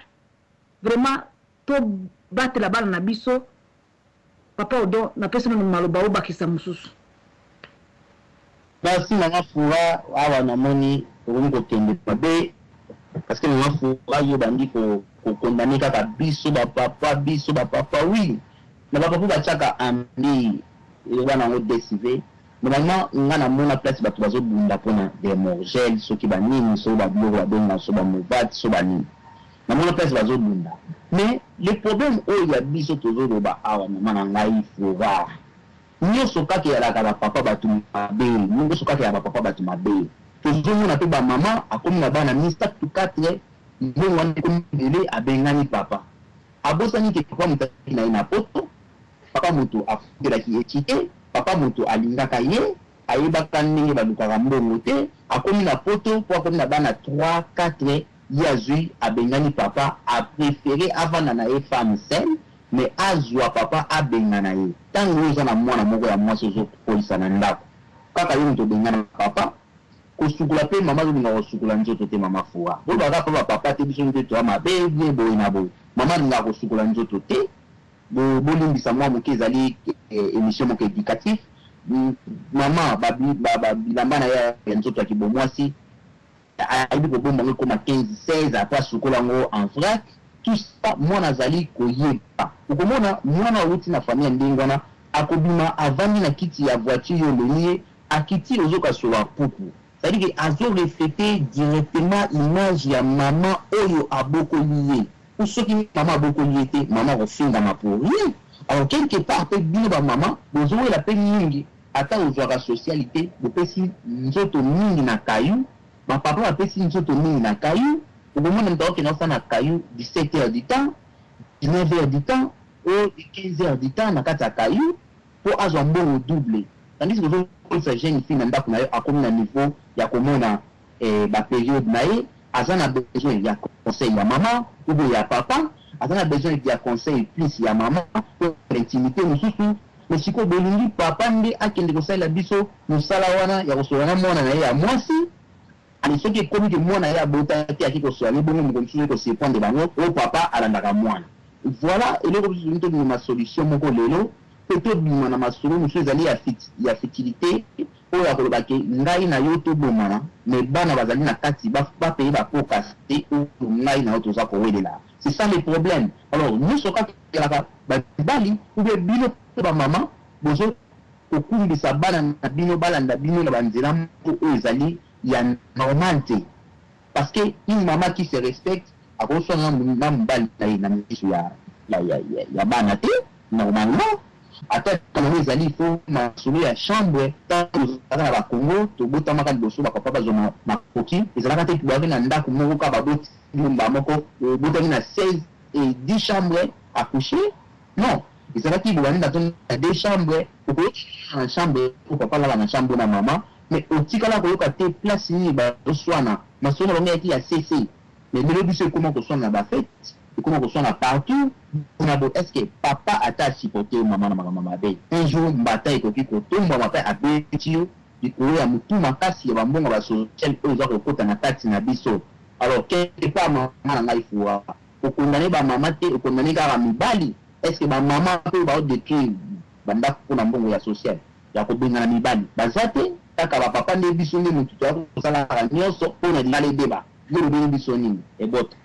Vraiment, tobatela bana na biso. Papa Odon, napesi nano maloba, obakisa mosusu. Merci, mama Fura. Awa namoni tokomi kokende mabe, parce que mama Fura, yo bandi kokondamner kaka biso bapapa, biso bapapa. Oui, na bapapa batiaka ambi eloba nango dcv. Normalement, nga namona place bato bazobunda mpona Dermorgel, soki banini, soki babiloko babenga so bamovate, so banini, namona place bazobunda. Mais le problème oyo ya biso tozoloba awa, mama na ngai Fura, nyonso kaka eyalaka bapapa bato mabe, nyonso kaka ya bapapa bato mabe. Tozomona mpe bamama akomi na bana misato, 4, mbongo wana ekomi ebele, abengani papa, abosani ke papa moto azalaki na ye na poto, papa moto afutelaki ye te, papa moto alingaka ye, ayebaka ndenge balukaka mbongo te. Akomi na poto mpo akomi na bana 3, 4, ye azwi, abengani papa, apréféré avanda na ye femme seule, mais azwa papa abengana ye. Ntango oyo oza na mwana moko ya mwasi, ozokolisa na ndako, kaka yo moto obengana papa. Kosukola mpe mama azolinga kosukola nzoto te. Mama Fura, bolobaka mpe bapapa te, biso nde toya mabe ne boye na boye. Mama alingaka kosukola nzoto te. Bolimbisa mwa moke, ezali émission moko éducatif. Mama, bilamba na ye ya nzoto ya kibomwasi, ayebi kobomba yango, ekóma 15, 16, après asukola yango en vrac. Tout ça mwana azali koyeba. Okomona mwana awuti na famille ya ndenge wana, akobima, avandi na kiti ya voiture, yo olemi ye, akiti, ozoka solo puku. C'est-à-dire que azorefléter directement image ya mama oyo abokoli ye. Ou soki mama abokoli ye te, mama akofingama pour rien. Alors quelque part mpe bino bamama bozowela mpe mingi, ata ozwaka socialité, bopesi nzoto mingi na kayu, bapapa bapesi nzoto mingi na kayu. Okomona moto akokende osala na kayu 17 heures du temps, 19 heures du temps, o 15 heures du temps na kati ya kayu mpo azwa mbongo double, tandis que ozokolisa jeune fille na ndako na yo, akomi na niveau ya komona bapériode na ye, aza na besoin ya conseil ya mama ou bien ya papa, aza na besoin ya conseil plus ya mama po intimité mosusu. Mais sikoyo bolingi papa nde akende kosalela biso mosala wana ya kosola na mwana na ye ya mwasi. Ale soki ekomi ke mwana ye abota te, aki kosola ne bongo, moko mosusu ekosurprendre bango, oyo papa alandaka mwana. Voilà eloko biso tolingi tobima solution moko lelo, mpe tobima na masolo mosusu ezali ya futilité oyo akoloba ke ngai na yo tobomana, mais bana bazali na kati, bapeye bapoka te oyo ngai na yo toza kowelela. C'est ça le problème. Alors nyonso kaka elaka babali ou bien bino mpe bamama bozo kokumbisa bana na bino, balanda bino na banzela moko oyo ezali ya normal te, parce que une maman qui se respecte akoswana na mobali na ye na miso ya bana te. Normalement, ata yango ezali fo masolo ya chambre. Ntango ozalaka na Bakongo, tobotamaka liboso bapapa bazwa makoki, ezalaka te tobwaki na ndako moko kaka, baboti lumba moko, obotami na 16 et 10 chambres à coucher. Non, ezalaki bobandi na deux chambres, okoyoka na chambre po papa alala na chambre na mama, mais otikala koyoka te place nini bazoswana. Masolo na bango eyaki ya cc. Mais lelo biso ekoma koswana na ba fete, ekoma koswana partout. Na bo est ce que papa ata asupporte yo mama na makambo mabe, un jour mbata ekoki kotombwama mpe abeti yo likolo ya motu makasi ya bambongo ba social oyo eza kokota na kati na biso? Alors, quelque part, mama na ngai Fura, okondane bamama te, okondane kaka mibali. Est ce que bamama mpe baodétruire bandako mpona mbongo ya social ya kobengana mibali baza te? Kaka bapapa nde? Biso nde motu toya kosalaka nyonso mpona libala ebeba. Yo lobeli biso nini ebota?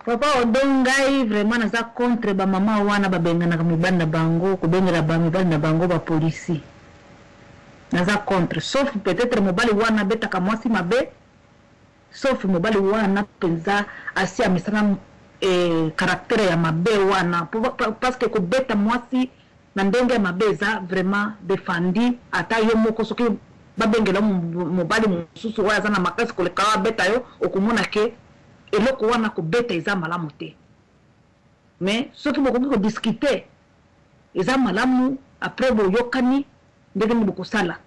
Papa Odo, ngai vraiment naza contre bamama wana babenganaka mibali na bango, kobengela bamibali na bango bapolisi. Naza contre, sauf peut-être mobali wana abetaka mwasi mabe, sauf mobali wana mpenza asi amesana caractère ya mabe wana, parce que kobeta mwasi na ndenge ya mabe eza vraiment défendu. Ata yo moko, soki babengela mobali mosusu oyo aza na makasi koleka oyo abeta yo, okomona ke eloko wana kobeta eza malamu te. Mais soki bokoki kodiscuter, eza malamu. Après boyokani ndenge nini bokosala,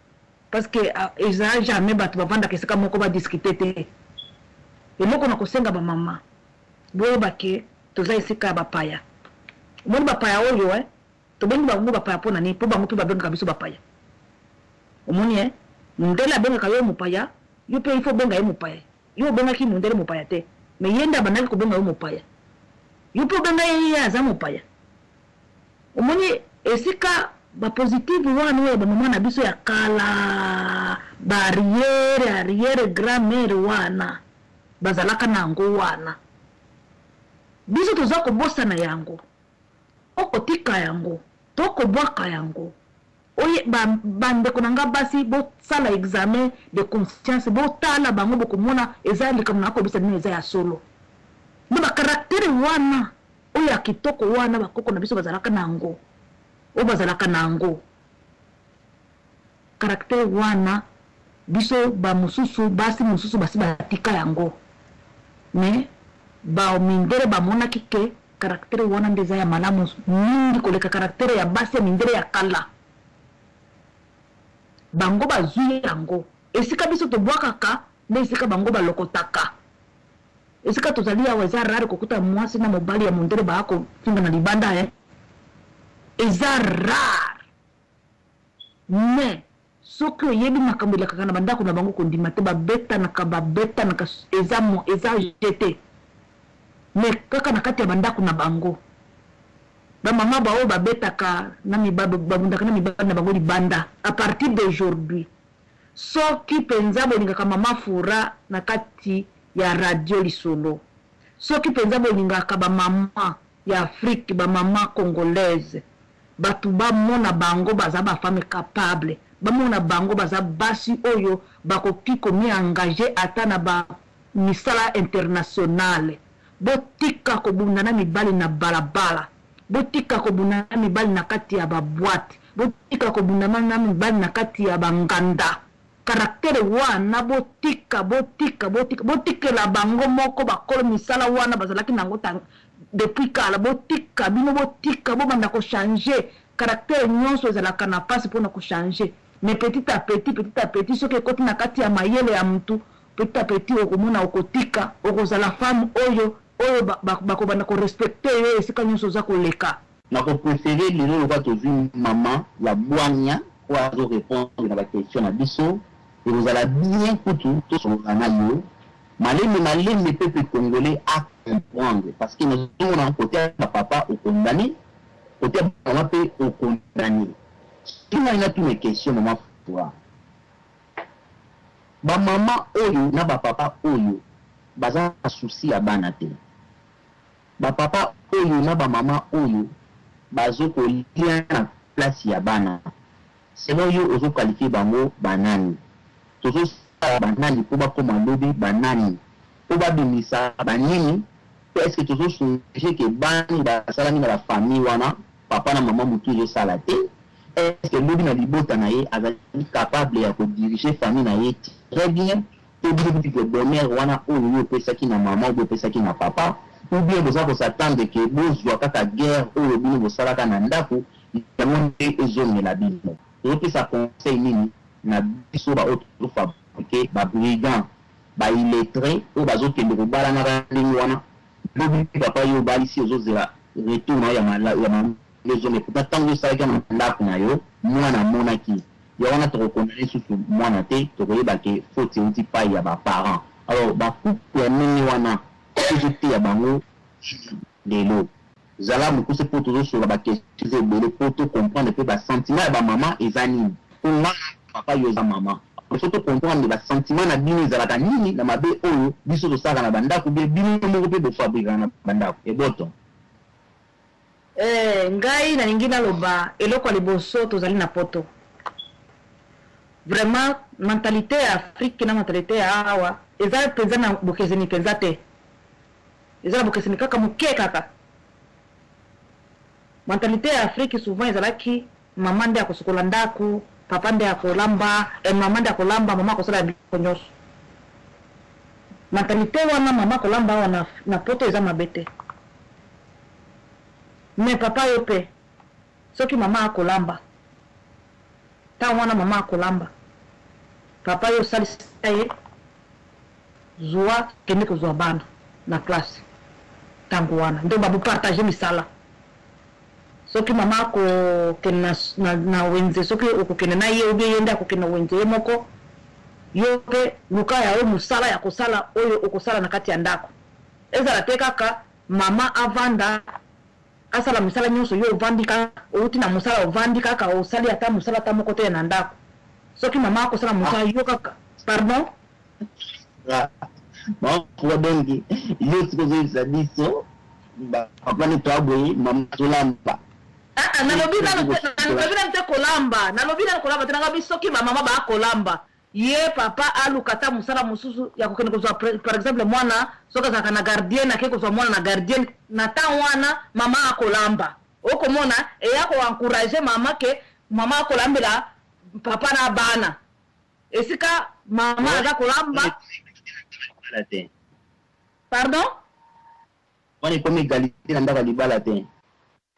parce que eza jamais bato bavandaka esika moko badiscuter te. Eloko na kosenga bamama, boyeba ke toza esika ya bapaya. Omoni bapaya oyo, tobengi bango bapaya mpo na nini? Mpo bango mpe babengaka biso bapaya. Omoni, mundele abengaka yo mopaya, yo mpe ifo obenga ye mopaya. Yo obengaki mundele mopaya te, mais ye nde abandaki kobenga yo mopaya. Yo mpe obenga ye, ye aza mopaya. Omoni esika bapositive wana oyo bamama na biso ya kala, baarrière arrière grand-mère wana bazalaka na yango wana, biso toza kobosana yango, okotika yango, tokobwaka yango. Oye bandeko na nga basi, bosala examen de conscience, botala bango, bokomona eza likambo na kobisa bino eza ya solo. Nde bacaractère wana oyo ya kitoko wana bakoko na biso bazalaka na yango, oyo bazalaka na yango, caractère wana, biso bamosusu, basi mosusu basi batika yango. Mais bamindele bamonaki ke caractère wana nde eza ya malamu mingi koleka caractère ya basi ya mindele ya kala. Bango bazwi yango. Esika biso tobwakaka nde esika bango balokotaka. Esika tozali awa, eza rare kokuta mwasi na mobali ya mondele baya kofinga na libanda, eza rare. Mais soki oyebi makambo elekaka na bandako na bango, kondima te. Babetanaka, babetanaka, eza jete. Mais kaka na kati ya bandako na bango, bamama baoyo babetaka na mibali, babundaka na mibali na bango libanda, à partir d'aujourd'hui, soki mpenza bolingaka mama Fura na kati ya radio Lisolo, soki mpenza bolingaka bamama ya Afrique, bamama congolaise, bato bamona bango baza bafemme capable, bamona bango baza basi oyo bakoki komiengager ata na bamisala internationale, botika kobunda na mibali na balabala, botika kobunda na mibali na kati ya baboîte, botika kobunda na mibali na kati ya banganda. Caractère wana botika, botika, botika, botikela bango moko bakolo misala wana bazalaki nango depuis kala. Botika, bino botika, bobanda kochanger caractère. Nyonso ezalaka na mpasi mpona kochanger, mais petit à petit, petit à petit, soki ekoti na kati ya mayele ya mutu, petit à petit okomona okotika, okozala femme oyo oyo bakobanda korespecter yo esika nyonso oza koleka. Nakopréférer lelo, lokola tozwi mama ya bwanya oyo azorépondre na baquestion na biso, ekozala bien kutu tosolola na yo malembe malembe, peuple congolais acomprendre, parce que nazomona côté ya bapapa okondane, côté ya mama mpe okondane. Soki ngai natuna question, mama Fura, bamama oyo na bapapa oyo baza na souci ya bana te, bapapa oyo na bamama oyo bazokolia na place ya bana, selon yo ozoqualifier bango banani? Tozosala banani mpo bakóma lobi banani, mpo babimisa banini? Mpe est ce que tozosonge ke bani basalami na bafamille wana, papa na mama motu ezosala te, est ce que lobi na libota na ye azali capable ya kodiriger famille na ye très bien? To bino kutu bonheur wana oyo yo opesaki na mama oyo opesaki na papa, ou bien boza kos'attendre ke bozwa kaka guerre oyo bino bosalaka na ndako, yango nde ezongela bino? Tozopesa conseil nini na biso baoyo tozofabriquer babrigand? Ba illettres oyo bazokende kobalanaka ndenge wana, lobi papa yo obalisi, ozozela retour na yo ya mabe ezonga. Pourtant ntango osalaki na ndako na yo, mwana amonaki ya wana. Tokokondane lisusu mwana te, tokoyeba ke faute euti pai ya baparent. Alors bacouple ya ndenge wana, tozoteya bango lelo. Zala mokuse mpo tozosola baquestion eza ebele, mpo tocomprendre mpe basentiment ya bamama eza nini. Mpo nga papa, yo oza mama, il faut tocomprendre basentiment na bino ezalaka nini na mabe oyo biso tosalaka na bandako, bie bino moko mpe bofabrikaka na bandako eboto. Ngai nalingi naloba eloko ya liboso. Tozali na Poto, vraiment mentalité ya Afrique na mentalité ya awa eza mpenza na bokeseni mpenza te. Eza na bokeseni kaka moke kaka. Mentalité ya Afrique souvent ezalaki mama nde akosukola ndako, papa nde akolamba, mama nde akolamba, mama akosala biloko nyonso. Mentalité wana, mama akolamba awa na Poto, eza mabe te. Mais papa, yo mpe soki mama akolamba, ntango wana mama akolamba, papa, yo osalisa ye, zwa kende kozwa bana na classe. Ntango wana nde babopartage misala. Soki mama akokende na wenze, soki okokende na ye, obie ye nde akokende na wenze ye moko, yo mpe luka ya yo mosala ya kosala oyo okosala na kati ya ndako. Ezala te kaka mama avanda asala misala nyonso, yo ovandi kaka, outi na mosala, ovandi kaka, osali ata mosala ata moko te na ndako. Soki mama akosala mosala, yo kaka, pardon. Mafuwa, donc yo sikoyo ozoyebisa biso papa nde toaboye mama azolamba? Nalobi nanu te kolamba, nalobi nanu kolamba te. Nangabi soki bamama baakolamba, ye papa aluka ata mosala mosusu ya kokende kozwa, par exemple mwana soki azalaka na gardienne, ake kozwa mwana na gardienne. Na ntango wana mama akolamba, okomona eya koencourage mama ke mama akolambela papa na bana esika mama aza kolamba. Pardon? Wana ekomi égalité na ndako ya libala te.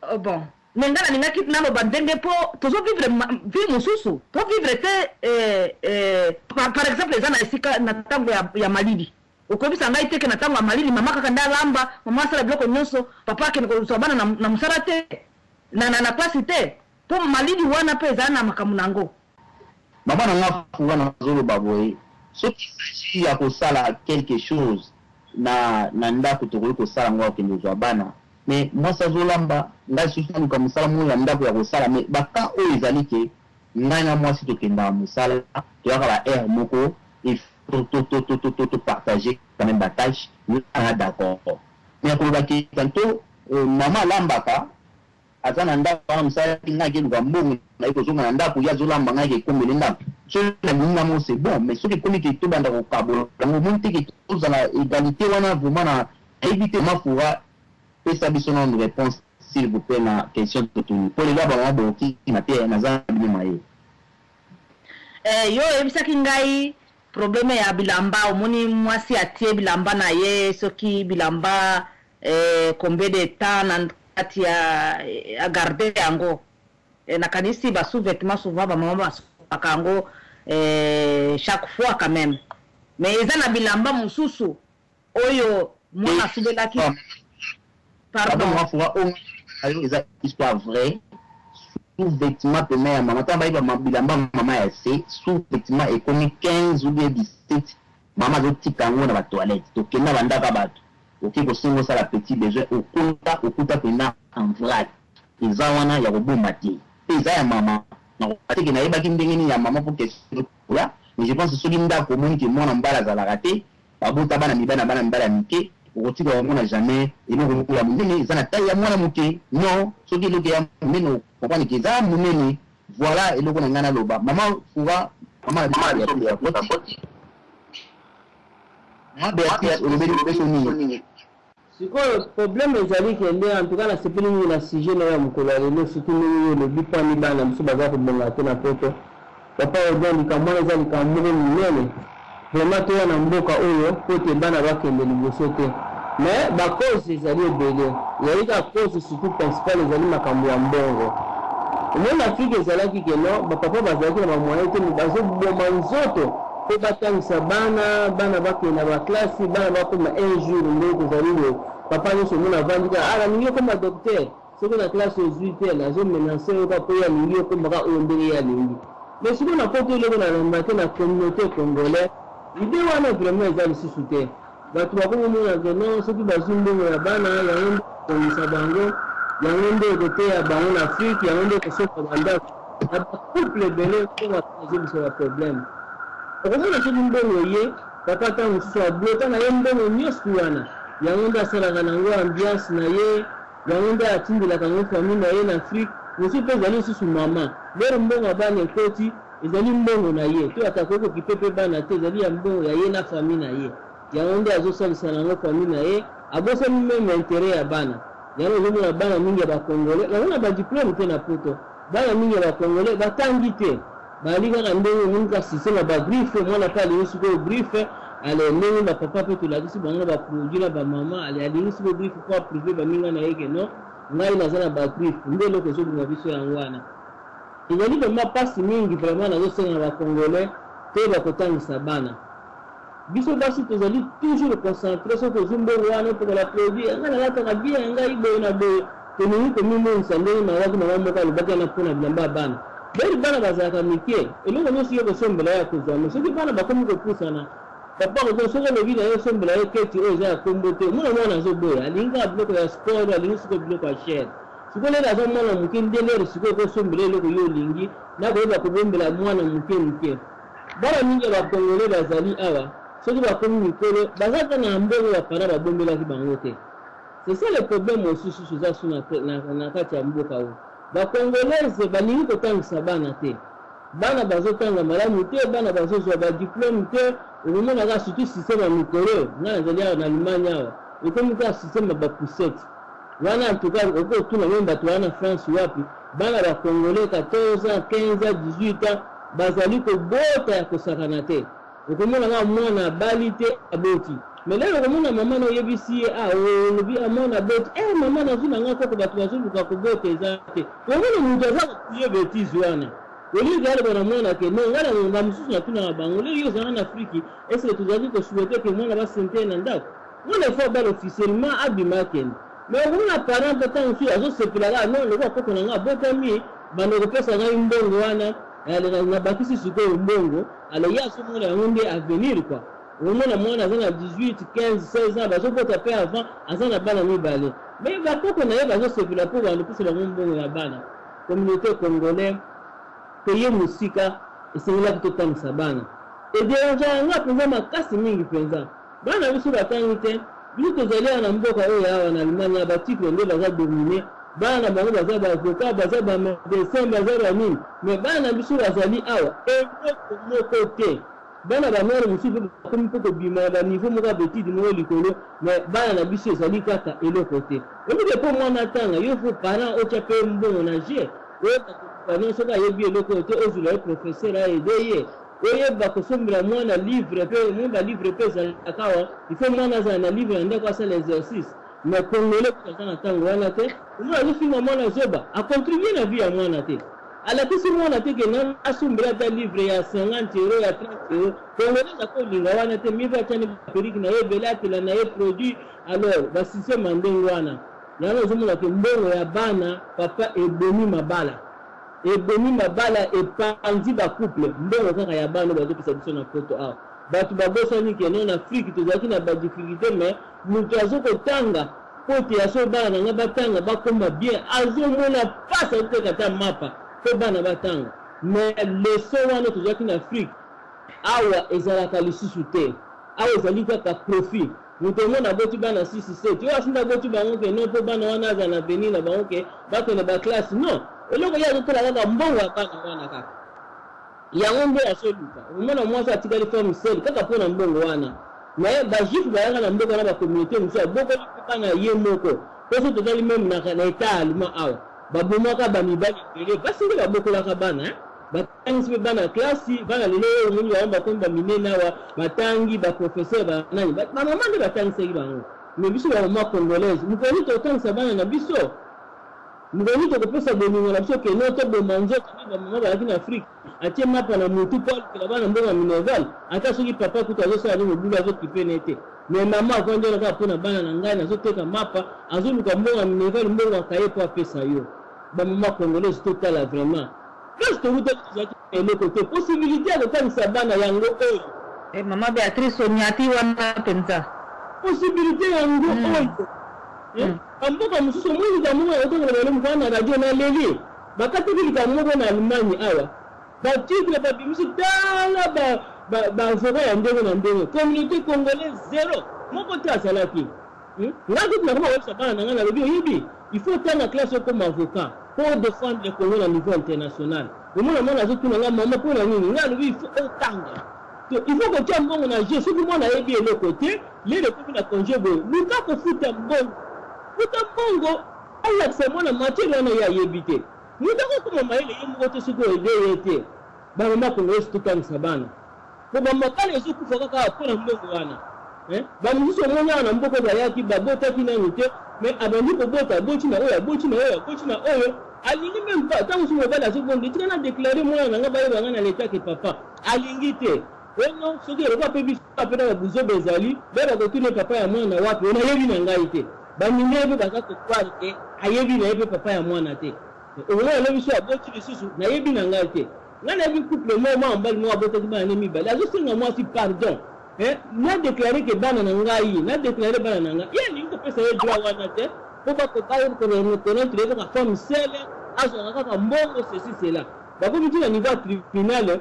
Oh, bon, me ngai nalingaki naloba ndenge mpo tozovivre vie mosusu, tovivre te. Par exemple, eza na esika na ntango ya malili, okoyebisa ngai te ke na ntango ya malili mama kaka nde alamba, mama asala biloko nyonso, papa akende kozwa bana na mosala te, na klasi te, mpo malili wana mpe ezala na makambo na yango. Mama na nga fuwa, nazoloba boye: soki s'agit ya kosala quelque chose na ndako, tokoki kosala yango, akende kozwa bana, mais mwasi azolamba, ngai susu naluka mosala moko ya ndako ya kosala. Mais baka oyo ezali ke ngai na mwasi tokendaka mosala, toyaka ba heure moko, topartage quand même batâche nga, d'accord. Mais akoloba ke tantôt mama alambaka, aza na ndako wana mosala, ngai akeluka mbongo, naye kozonga na ndako, ye azolamba, ngai akekombele ndako. Soki nalingi ngango, c'est bon. Mais soki ekomi ke tobanda kokabola yango, omoni te ke tozala égalité wana? Vraiment na nayebi te. Mafura, pesa biso nanu réponse, s'il vous plaît, na question totuni, mpo lelo bamama bokokima te, naza bino maye. Yo oyebisaki ngai problème ya bilamba. Omoni mwasi atie bilamba na ye, soki bilamba combien de temps na kati ya agarde yango. Nakanisi ba sous-vêtement, souvent bamama basopaka yango chaque fois quand même. Mais eza na bilamba mosusu oyo mwana asubelaki. Pardon, oyo eza histoire vraie. Sous-vêtement pema ya mama, ntango bayeba bilamba mama ya se, sous-vêtement ekomi 15 ou bien 17, mama azotika yango na batoilette. Tokenda bandaka bato, oke kosenga osala petit besoin, okota, okuta mpenza en vrac, eza wana ya kobomba te, mpe eza ya mama. Teke nayebaki ndenge nini ya mama mpo question oya. Mais je pense soki ndako omoni ke mwana mobali azalaka te, babota bana mibali na bana mibali ya mike, okotika komona jamais eloko moko ya monene eza na taille ya mwana moke. Non, soki eloko ya monene, okomprendre ke eza monene. Voilà eloko na ngai naloba. Mama Fura, mama ya koti, mama Béatrice, olobeli biso nini? Sikoyo problème ezali ke nde, en tout cas nasepeli mingi na sujet na yo ya mokolo ya lelo, surtout ndenge yo olobi mpani bana biso baza kobonga te na Poto. Papa Odon, likambo wana eza likambo moko monene vraiment. Toya na mboka oyo po te bana bakende liboso te, mais bacause ezali ebele. Ezali kaka cause surtout principale ezali makambo ya mbongo. Omoni, Afrique ezalaki ke non, bapapa bazalaki na bamoyen te, mais bazoboma nzoto. mpo batangisa bana, bana bakende na baklasi, bana bakoma un jour. Nde tozali boye, papa nyonso omona avandi kaka: "Ah, nalingi okoma docteur." Soki na classe ozwi te, nazomenacer yo kaka mpo ye alingi okoma kaka oyo ndenge ye alingi. Mais sikoyo na poto, eloko na remarquer na communauté congolais, idée wana vraiment eza lisusu te. Bato bakomomona ke non, soki bazwi mbongo ya bana, yango nde ekongisa bango, yango nde ekoteya bango na Afrique, yango nde ekosomba bandako. Na bacouple ebele, mbongo ezobisa baproblème. Okomona soki mbongo ye papa, ntango mosusu ablota na ye mbongo nyonso wana, yango nde asalaka nango ambiance na ye, yango nde atindelaka yango famille na ye na Afrique. Mosusu mpe ezali lisusu mama lero, mbongo ya bana ekoti, ezali mbongo na ye to atakoki kokipe mpe bana te, ezali ya mbongo ya ye na famille na ye, yango nde azosalisa nango famille na ye, abosani même intérêt ya bana. Yango ozomona bana mingi ya bacongolais bango na badiplôme te na poto. Bana mingi ya bacongolais batangi te, bali kaka ndenge omoni ka système ya bagriffe. Mwana mpe alingi sikoyo griffe. Ale, ndenge bapapa mpe tolakisi bango na baproduit na bamama, ale alingi sikoyo griffe mpo aprouver baninga na ye ke non, ngai naza na bagriffe. Nde eloko ezobima biso yango wana, ezali vraiment mpasi mingi. Vraiment nazosenga na bacongolais te bakotangisa bana. Biso basi tozali toujours concentré. Soki ozwi mbongo wana, otokola produit, ngai nalataka bien ya ngai boye na boye, tolingi komimonisa. Ndenge nawaki, mama moko alobaki wana mpona bilamba ya bana beri, bana bazalaka mike, eloko nyonso yo kosombela ya kozwa. Me soki bana bakomi kopusana, papa kozo, soki olobi na ye osombela ye keti oyo eza ya kombo te, omona mwana azoboya, alingi kaka biloko ya sport, alingi sikoyo biloko ya cher. Sikoyo lelo aza mwana moke, nde lere sikoyo kosombela eloko yo olingi na koyeba kobombela mwana moke moke. Bana mingi ya bacongolais bazali awa, soki bakomi mikolo, baza ta na mbongo bapara babombelaki bango te. C'est ça le problème mosusu eza su na kati ya mboka oyo. Bacongolaise balingi kotangisa bana te, bana bazotanga malamu te, bana bazozwa badiplôme te. Okomona kaka surtout système ya mikolo. Ngai nazali awa na Allemagne, awa ekomi kaka système ya bapoussette wana. En tout cas, okotuna même bato wana na France wapi, bana bacongolais 14 ans, 15 ans, 18 ans bazali kobota ya kosakana te. Okomona kaka mwana abali te, aboti. Mais lelo okomona mama na oyebisi ye, ah, olobi a mwana aboti, eh mama, nazwi na nga koko, bato bazoluka kobota eza te. Omona moto aza koye bétise wana, olingi aloba na mwana ke non. Ngai na mosusu natunaka bango: lelo yo ozalaka na Afriki, est-ce tozalaki kosouhaiter ke mwana basente na ndako? Mwana ifo abala officiellement, abima, akende. Mais okomona parent mpe ntango mosusu azosepelaka: non, lokola koko na nga abotami, bando kopesa ngai mbongo wana, nabakisi sikoyo mbongo. Alors ye azomona yango nde avenir quoi. Omona mwana aza na 18, 15, 16 ans, bazobota mpe avant, aza na bana mibale, mais bakoko na ye bazosepela mpo bando kopesa bango mbongo ya bana. Communauté congolais, toye mosika, esengelaki totangisa bana. Edérangeaka nga mpenza makasi mingi mpenza, bana biso batangi te. Biso tozali awa na mboka oyo, awa na Allemagne, ya batikle nde baza dominer. Bana na bango baza baavocat, baza bamédecin, baza banini, mais bana na biso bazali awa eloko moko te. Bana bamare mosusu mpe bakomi mpe kobima na baniveau moko ya betide moko likolo, mais bana na biso ezali kaka eloko te. Obike mpo mwana atanga, yo faut parent otya mpe mbongo na jeu, oyeba koluka soki ayebi eloko oyo te, ozwela ye professeur aaider ye, oyeba kosombela mwana livre mpe mwa balivre mpe ezalaka awa. Il faut mwana azala na livre na ndako, asala exercice. Mais congolais aza na ntango wana te. Omona azofinga mwana zoba, acontribuer na vie ya mwana te, alakisi mwana te ke nani asombela ata livre ya 50 euro, ya 30 euro. Congolais aza kolinga wana te. Mive atiani baperruque na ye ebele, atela na ye produit. Alors basystème ya ndenge wana, yango ozomona ke mbongo ya bana, papa, ebomi mabala, ebomi mabala, epanzi bacouple. Mbongo kaka ya bana oyo bazopesa biso na poto awa, bato babosani ke non, na Afrique tozalaki na badifficulté, mais moto azokotanga po te aso bana na nga batanga, bakoma bien, azomona mpasi, azoteka ata mapa mpo bana batanga. Mais leçon wana tozalaki na Afrique, awa ezalaka lisusu te. Awa ezali kaka profit. Moto omona aboti bana 6, 7, oyo asinda aboti bango ke non, mpo bana wana aza na avenir na bango, ke bakende baklasse. Non, eloko ye azotala kaka mbongo ya bana wana kaka, yango nde azoluka. Omona mwasi atikali femme seule kaka mpo na mbongo wana. Mais bajuif bayaka na mboka na bacommunauté mosusu, abokoli mpe bana ye moko. Mpo so tozali même na état allemand awa, babomaka bamibali ebele, basi nde babokolaka bana, batangisi mpe bana klasi. Bana lelo oyo omoni bango bakomi baminene awa, batangi, baprofesseur, banani, bamama nde batangisaki bango. Mais biso bamama congolaise, mokoli totangisa bana na biso? Mokolo nini tokopesa bolingo na biso que non toboma nzoto nde ba mama bazalaki na Afrique atie mapa na mutu po alukela bana mbongo ya minerval ata soki papa kutu azosala nde mobulu azo kipe naye te mais mama avandi wana kaka pona bana na ngai nazoteka mapa azoluka mbongo ya minerval mbongo ya cahier po apesa yo ba mama congolaise totala vraiment place towutaki tozalaki na eloko te possibilite ya kotangisa bana yango oyo. Eh mama Beatrice onyati wana penza. Possibilite yango oyo. Ba mboka mosusu omoni likambo moko nakoki koloba lelo mokana na radio naleli bakataki likambo moko na Allemagne awa ba titre babimisi tala ba ba avocat ya ndenge na ndenge communauté congolaise zero moko te azalaki ngai kutu nakoma koyebisa bana na ngai nalobi oyebi il faut otanga classe okoma avocat po odefendre le Congo na niveau international omona mwana azotuna ngai mama mpo na nini ngai alobi il faut otanga il faut kotia mbongo na jeu soki mwana ayebi eloko te Lelo ekomi na conge boye luka kofuta mbongo futa mbongo alakisa mwana matière wana ye ayebi te mutu akokoma mayele ye moko te soki o aide ye te ba mama congolaise totangisa bana po ba makala ezo kufa kaka awa pona mbongo wana eh ba mosusu omoni awa na mboka bayaki babotaki nanu te mais abandi kobota aboti na oyo aboti na oyo aboti na oyo alingi meme pas tango mosusu mobali azobonda tika na declare mwana na nga bayeba nga na l'etat que papa alingi te Oh non soki lokola pe biso awa pe na ba buzoba ezali be bakotuna ye papa ya mwana wapi oh nayebi na ngai te ba mindele pe baza ko croire ke ayebi na ye pe papa ya mwana te okomona lobi soki aboti lisusu nayebi na ngai te ngai nayebi couple moko mwana mobali moko abotaki bana ne mibale azosenga mwasi pardon eh na declare ke bana na ngai na declare bana na ngai ye alingi kopesa ye droit wana te po bakoka ko reconnaitre ye kaka femme seule azwaka kaka mbongo ceci cela bakomi ti na niveau ya tribunal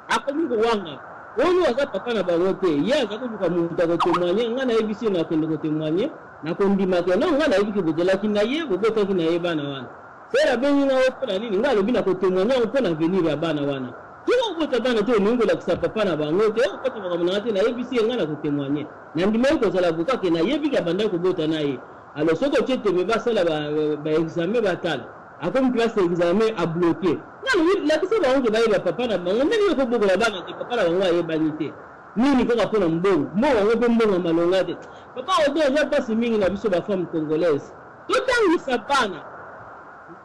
Akomi kowanga oyo aza papa na bango te ye aza koluka mutu ako temoigner nga nayebisi ye nakende ko temoigner nakondima ke non nga nayebi ke bozalaki na ye bobotaki na ye bana wana sœur abengi nga oh pona nini nga alobi nako temoigner yango pona avenir ya bana wana soki okobota bana te olingi kolakisa papa na bango te okokota makambo na nga te nayebisi ye nga nako temoigner nandimaki kozala avocat ke nayebi ke abandaki kobota na ye alors soki otie tembe basala ba examen batala Akomi place ya examen a bloque. Nga alobi lakisa bango ke bayeba papa na bango ndenge yo okobokola bana ke papa na bango ayebani te. Nini kaka pona mbongo. Mbongo yango pe mbongo ya malonga te. Papa Odon eza pasi mingi na biso ba femmes congolaises. Totangisa bana.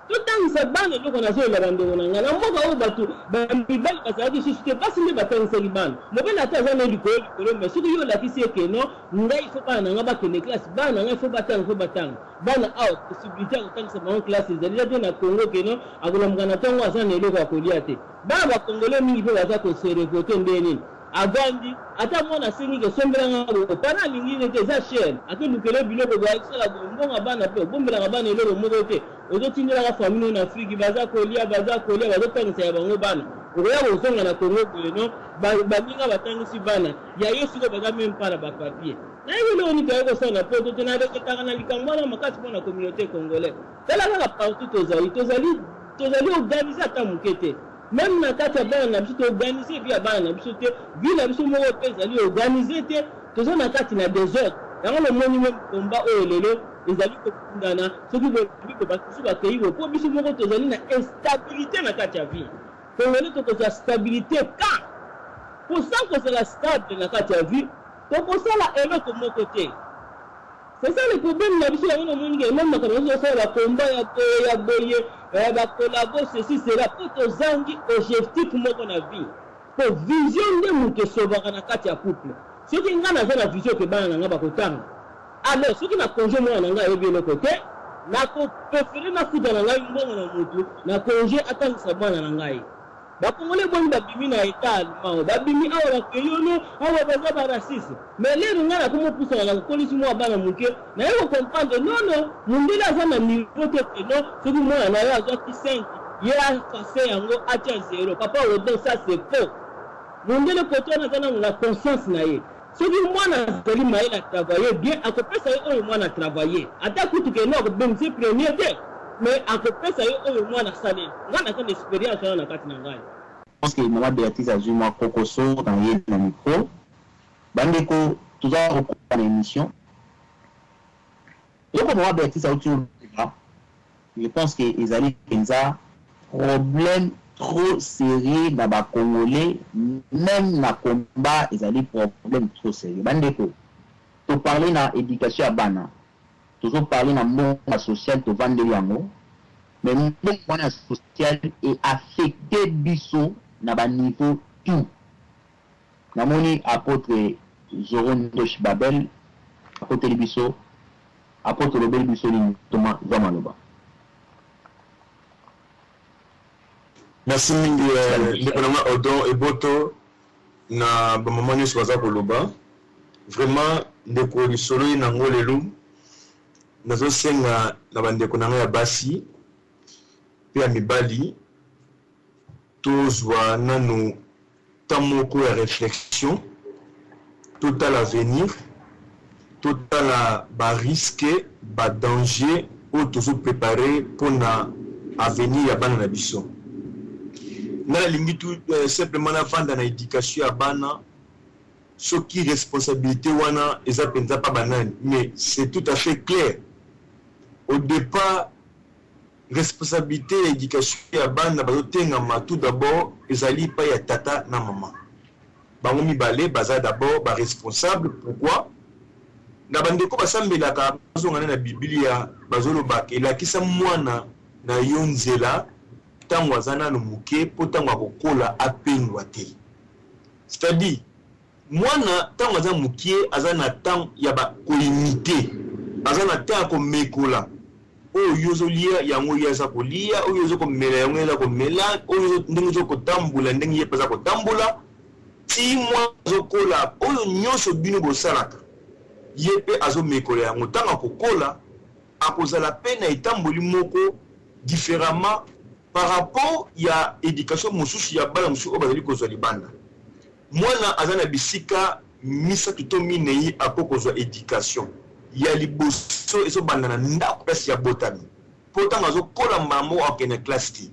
Totangisa bana eloko nazolela ba ndeko na nga. Na mboka oyo batu ba mibali bazalaki lisusu te basi nde batangisaki bana. Mobali ata aza naye likolo likolo mais soki yo olakisi ye ke non ngai il faut bana na nga bakende classe, bana na ngai il faut batanga, il faut batanga. Bana awa possibilite ya kotangisa bango classe ezali eza te na Congo que non akolamuka na tongo aza na eloko ya kolia te. Bana ba congolais mingi pe baza ko se revolter ndenge nini avandi ata mwana asengi ke sombela nga boye parent alingi ne te eza cher ake lukela ye biloko boye akosala boye mbongo ya bana pe obombelaka bana eloko moko te ozo tindelaka famille no na Afrique baza kolia baza kolia bazo tangisa ya bango bana okoya kozonga na Congo boye non baninga batangisi bana ya yo sikoyo baza meme pas na ba papier. Nayebi eloko nini toyaki kosala na poto te, na regrettaka na likambo wana makasi pona communaute congolais. Tala kaka partout tozali, tozali tozali organise ata moke te. Meme na kati ya bana na biso to organise vie ya bana na biso te, vie na biso moko pe ezali organise te, toza na kati na desordre. Yango na omoni meme combat oyo lelo ezali kobundana, soki bolobi boye bato mosusu bakeyi boye, po biso moko tozali na instabilite na kati ya vie. Congolais tokozwa stabilite quand? Po sans kozala stable na kati ya vie, Tokosala eloko moko te. C'est ça le problème na biso yango namoni ke meme makambo na biso tosala ba combat ya boye ya boye eh, ba collabo ceci cela po tozangi objectif moko na vie. Po vision nde moto esovaka na kati ya couple. Soki nga naza na vision ke bana na nga bakotanga, alors soki na conge mwana na nga ayebi eloko te, nako prefere nafuta na ngai mbongo na mutu na conge atangisa mwana na ngai. Ba congolais boni ba bimi na etat allemand oyo ba bimi awa ba keyi oh non awa baza ba raciste mais lero ngai nakomi kopusana na kokolisi mua bana muke naye ko comprendre non non mundele aza na niveau te que non soki mwana nayo azwaki 5 ye a effacer yango atia 0 papa odon ça c'est faux mundele kote wana aza nanu na conscience na ye Soki mwana azali mayele a travailler bien akopesa yo oyo mwana a travailler ata kutu que non akobengisa ye premier te mais akopesa yo oyo mwana asaleli nga naza na experience wana na kati na ngai. Pense que maman Beatrice azui mwa kokoso na ye na micro. Ba ndeko toza kokoba na emission. Eloko maman Beatrice auti oloba, je pense que ezali penza problème trop serieux na ba congolais meme na combat ezali problème trop serieux. Ba ndeko to parler na education ya bana, tozo parler na mbongo ya social tovandeli yango. Mais mbongo wana ya social e affecter biso na ba niveau tout. Namoni apotre Zorro Ndoshi Babel akoteli biso. Apotre olobeli biso nini ntoma zwa maloba. Merci mingi ndeko na nga Odon Eboto na ba maman nionso baza koloba. Vraiment ndeko lisolo ye nango lelo nazo senga na ba ndeko na nga ya basi pe ya mibali tozwa nanu temps moko ya reflexion, totala avenir, totala ba risques, ba dangers oyo tozo preparer pona avenir ya bana na biso. Nga nalingi tout simplement navanda na education ya bana, soki responsabilite wana eza penza pa ba nani, mais c'est tout à fait clair au depart Responsabilite ya education ya bana bazo tengama tout d'abord ezali epai ya tata na maman. Bango mibale baza d'abord ba responsable pourquoi? Na ba ndeko basambelaka bazonga nde na bibilia bazoloba ke lakisa mwana na yo nzela tango aza nanu moke po tango akokola apengwa te. C'est à dire Mwana tango aza mukie aza na temps ya ba ko imiter, aza na temps ya komekola oyo yo ozo lia yango ye aza kolia, oyo ozo komela yango ye aza komela, oyo ndenge ozo kotambola ndenge ye pe aza kotambola, ti mwana azo kola oyo nionso bino bosalaka ye pe azo mekola yango, tango akokola akozala pe na etamboli moko differemment par rapport ya education mosusu ya bana mosusu oyo bazali kozwa libanda. Mwana aza na bisika misatu to minei ako kozwa education. Ya liboso ezo banda na ndaku place ye abotami. Po tango azo kola mbala moko akokende na classe te.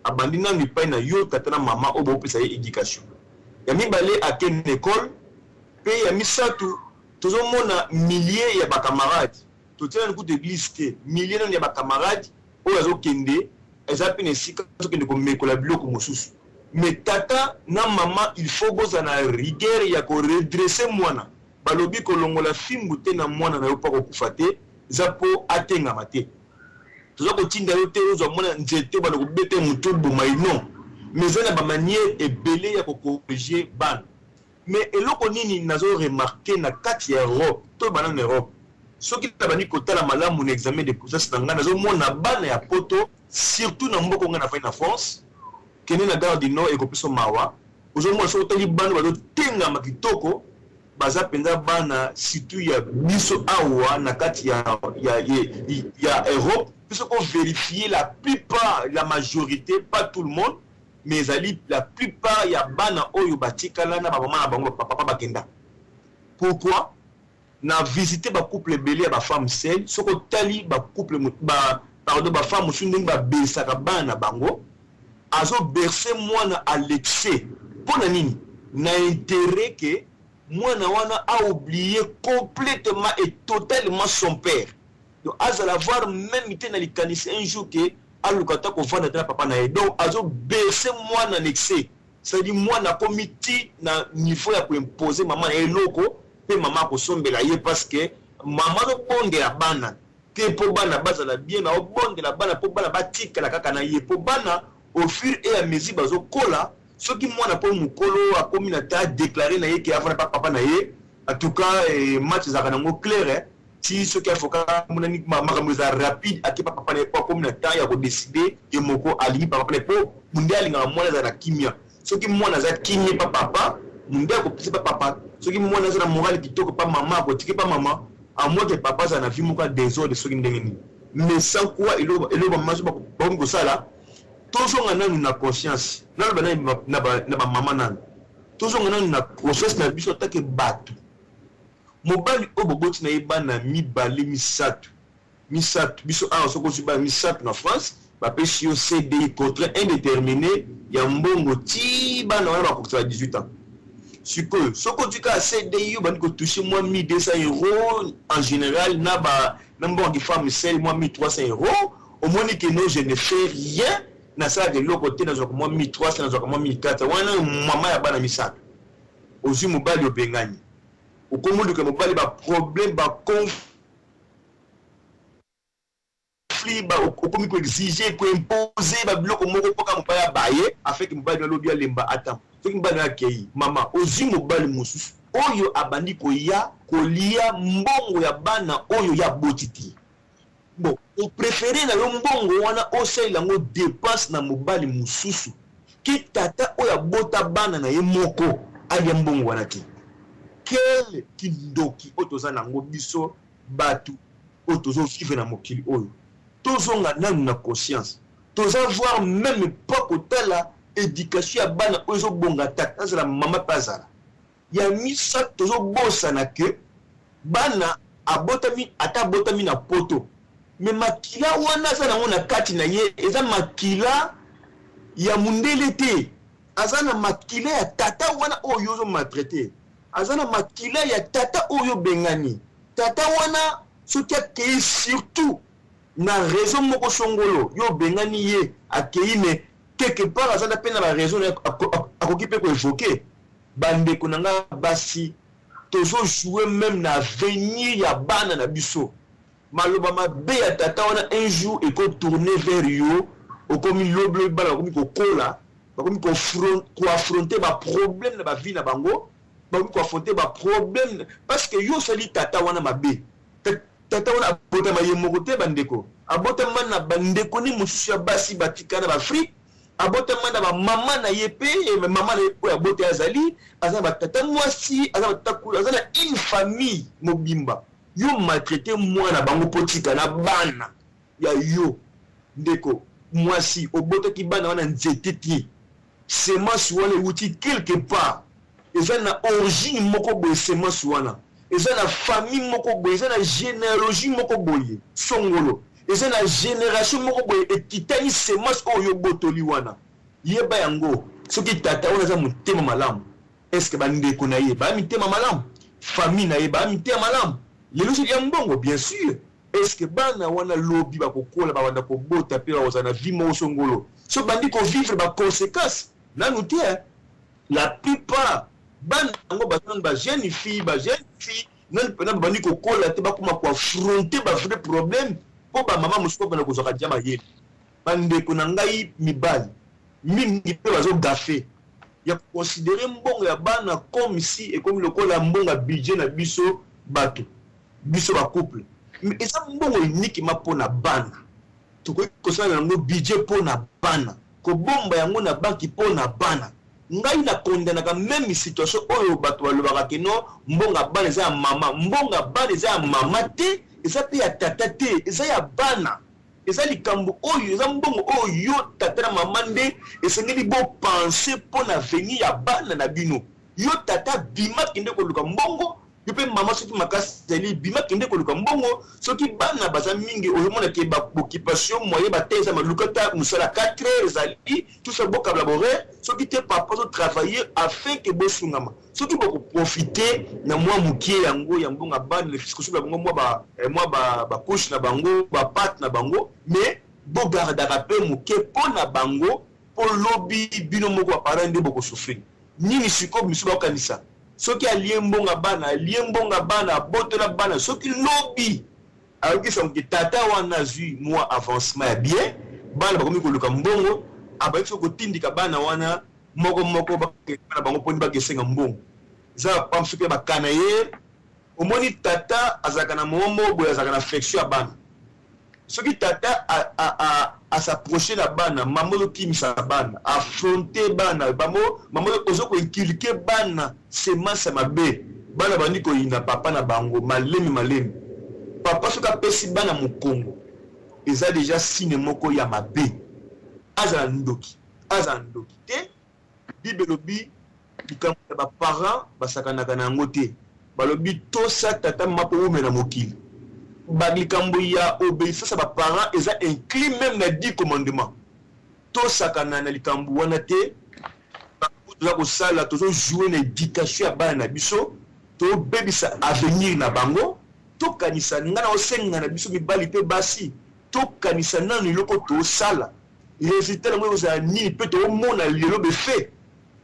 Abandi nanu epai na yo tata na mama oyo bo pesa ye education. Ya mibale ake na ecole pe ya misatu tozo mona milieu ya ba camarades. Totia nanu kutu eglise te, milieu nanu ya ba camarades oyo azo kende eza pe na esika azo kende ko mekola biloko mosusu. Mais tata na maman il faut bozala na rigueur ya ko redresser mwana. Balobi kolongola fimbu te na mwana na yo po akokufa te, eza po atengama te. Toza kotinda yo te ozwa mwana nzete obanda kobeta ye mutu oboma ye non. Mais eza na ba manières ebele ya ko corriger bana. Mais eloko nini nazo remarquer na kati ya Europe, toloba nanu Europe, soki nabandi kotala malamu na examen de conscience na ngai nazo mona bana ya poto surtout na mboka oyo ngai nafandi na France, kende na gare du nord ekopesa yo mawa, ozo mona soki otali bana bazo tengama kitoko baza penza bana surtout ya biso awa na kati ya ya ya Europe, pe soki o verifier la plupart la majorite pas tout le monde mais ezali la plupart ya bana oyo batikala na ba maman na bango ba papa bakenda pourquoi na visite ba couple ebele ya ba femme seule soki otali ba couple ba pardon ba femme mosusu ndenge ba bersaka bana na bango azo berce mwana à l'excès mpo na nini na interet ke mwana wana a oublier complètement et totalement son père donc azala voir meme te na likanisi un jour ke aluka ata kovanda te na papa na ye donc azo berce mwana na excès c'est à dire mwana akomi ti na niveau ya ko imposer mama na ye eloko pe mama akosombela ye parce que mama azobondela bana te po bana bazala bien mais aobondela bana po bana batikala kaka na ye po bana au fur et à mesure bazokola soki mwana po mokolo akomi na ta déclarer na ye ke avanda pa papa na ye en tout cas eh, match ezalaka nango clair eh. Ti soki avocat amonani makambo eza rapide ake pa papa na ye po akomi na temps ya ko decider ye moko alingi pa papa na ye po munde alingaka mwana azala na kimia soki mwana aza kimia pa papa munde akopesa pa papa soki mwana aza na morale kitoko pa mama akotike pa mama à moins que papa azala na vie moko ya desordre soki ndenge nini mais sans quoi eloko ba mama soki bakomi kosala tozonga nanu na conscience naloba na ba mama nanu tozonga nanu na conscience na biso atake batu Mobali oyo boboti na ye bana mibale misatu misatu biso awa soki ozwi bana misatu na France bapesi yo CDI contrat indetermine ya mbongo ti bana wana bakokisa ba 18 ans sikoyo soki ozwi kaka CDI obandi ko toucher mwa 1200 euros en general na ba na mbongo ki femme seule mwa 1300 euros omoni que non je ne fais rien nasalaka eloko te nazwaka mwa 1300 nazwaka mwa 1400 wana mama ya bana misato ozwi mobali obengani okomi oluka mobali ba problème ba baconflit, okomi koexige, koimpose babiloko moko mpoka mobali abaye, afin ke mobali alobi alemba ata. Soki mobali akei, mama ozwi mobali mosusu oyo abandi koya kolia mbongo ya bana oyo ya boti te. Bon, opréféré na yo mbongo wana osalela yango dépense na mobali mosusu ke tata oyo abota bana na ye moko alia mbongo wana te. Quel kindoki oyo toza nango biso bato oyo tozovivre na mokili oyo! Tozonga nanu na conscience. Toza voir même pas kotala éducation ya bana oyo ezobonga, tata azala, mama mpe azala. Ya misato, tozobosana ke bana abotami, ata abotami na poto, mais makila wana aza nango na kati na ye eza makila ya mundele te. Aza na makila ya tata wana oyo ozomaltraite, aza na makila ya tata oyo obengani. Tata wana soki akei, surtout na raison moko songolo, yo obengani ye, akei, mais quelque part aza na mpe na baraison akoki mpe koévoquer. Bandeko na nga basi, tozojoue même na avenir ya bana na biso. Maloba mabe ya tata wana, un jour ekotourne vers yo. Okomi lobi, bana bakomi kokola, bakomi koaffronte baproblème na bavie na bango, bakomi koaffronte baproblème parce que yo osali tata wana mabe. Tata wana abotama ye moko te, bandeko. Abotama na bandeko ni mosusu ya basi batika na baafrike, abotama na bamama na ye mpe mama na ye oyo abota azali, aza na batata mwasi, aza na batata kulu, aza na une famille mobimba. Yo maltraite mwana bango mpo tika na bana ya yo. Ndeko mwasi, obotaki bana wana nzete te. Semence wana ewuti quelque part, eza na origine moko boye. Semence wana eza na famille moko boye, eza na généalogie moko boye songolo, eza na génération moko boye ekitani. Semence oyo obotoli wana, yeba yango, soki tata wana aza motema malamu, est-ce bandeko na ye baya mitema malamu? Famille na ye baya mitema malamu? Lelo soki ya mbongo, bien sûr, est-ce bana wana lobi bakokola, babanda kobota mpe bakozala na vie moko songolo? So bandi kovivre baconséquence nanu te. La plupart bana yango baza nanu bajeune fille, bajeune fille nanu mpena babandi kokola te, bakoma koaffronte bavrai problème mpo bamama mosusu babanda kozwaka dia mayele. Bandeko na ngai mibali mingi mpe bazogafe ya koconsidere mbongo ya bana comme si ekomi lokola mbongo ya budget na biso bato, biso bacouple. Mais eza mbongo uniquement mpo na bana. Tokoki kosala yango budget mpo na bana, kobomba yango na banki mpo na bana. Ngai nakondanaka même situation oyo bato balobaka ke non, mbongo ya bana eza ya mama. Mbongo ya bana eza ya mama te, eza mpe ya tata te, eza ya bana. Eza likambo oyo eza mbongo oyo yo tata na mama nde esengeli bopense mpo na avenir ya bana na bino. Yo tata, bima kende koluka mbongo. Yo mpe mama, soki makasi ezali, bima kende koluka mbongo. Soki bana baza mingi, ozomona ke baoccupation moyen bate eza, maluka ta mosala 4 heures ezali, tout ça, bokabla horaire. Soki te, papa azotravaille afin ke bosungama. Soki bokoprofite na mwa mokie yango ya mbongo ya bana, kosola bango mwa bacouche na bango, bapâtes na bango, mais bogardaka mpe moke mpo na bango, mpo lobi bino moko baparent nde bokosouffrir. Nini sikoyo misu bakokanisa? Soki alie mbongo bana, alie mbongo bana, abotola bana, soki lobi ayoki sango ke tata wana azwi mwa avancement ya bien, bana bakomi koluka mbongo, abandi soki kotindika bana wana moko moko na bango mponi bakesenga mbongo. Eza bapam soki bakana ye. Omoni, tata azalaka na momo moko boye, azalaka na affection ya bana. Soki tata asapproche na bana, mama ozokimisa bana, affronte bana bango, mama ozo koinculque bana semence ya mabe. Bana bandi koyina papa na bango malemi malemi. Papa soki apesi bana mokongo, eza déjà signe moko ya mabe. Azala ndoki, azala ndoki te, Bible elobi likambo ya baparent basakanaka na yango te. Balobi tosa tata mama mpo wumela mokili. Likambo ya obéissance ya baparent eza inclus même na 10 commandement. Tosakana na likambo wana te. Toza kosala, tozojoue na éducation ya bana na biso, tobebisa avenir na bango. Tokanisa, ngai na osenga na biso mibali mpe basi, tokanisa nanu eloko tosala, résultat yango ekozala nini. Mpe toomona lelo befe,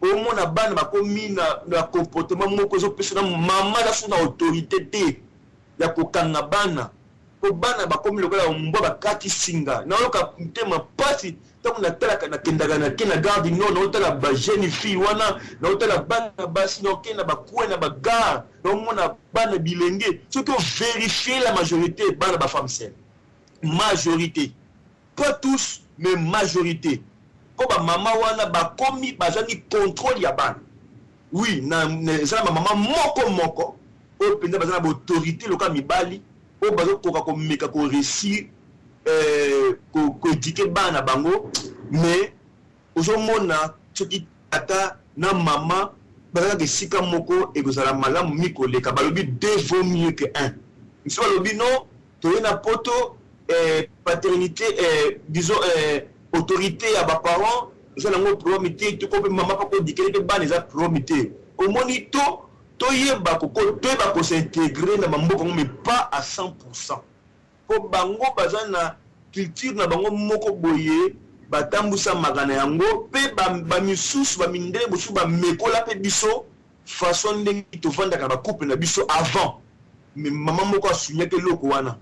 omona bana bakomi na comportement moko ezopesa na mama aza so na autorité te ya kokanga bana. Po bana bakomi lokola mbwa bakati singa. Nayoka motema pasi tango natalaka, nakendaka nake na gare du nord, naotala ba jeune fille wana, naotala bana basi, naokende na ba coin na ba gare, naomona bana bilenge. Soki o verifier la majorite bana ba femme seule, majorite, pas tous mais majorite, po ba mama wana bakomi bazangi controle ya bana. Oui, na eza na ba mama moko moko oyo penza baza na ba autorite lokola mibali oyo bazo koka ko meka ko reussir ko eduquer bana na bango, mais ozo mona soki tata na mama baza kaka esika moko ekozala malamu mingi koleka. Balobi deux vaut mieux que un. Misusu balobi non, toye na poto paternite, disons autorite ya ba parents eza nango problème te, to ko pe mama pe ako eduquer pe bana eza problème te. Omoni to toyeba ko toyeba ko s'integrer na ba mboka yango mais pas à 100% po bango baza na culture na bango moko boye batambusamaka na yango pe ba misusu ba mindele mosusu ba mekola pe biso façon ndenge tovandaka na ba couple na biso avant, mais mama moko asoulignaki eloko wana.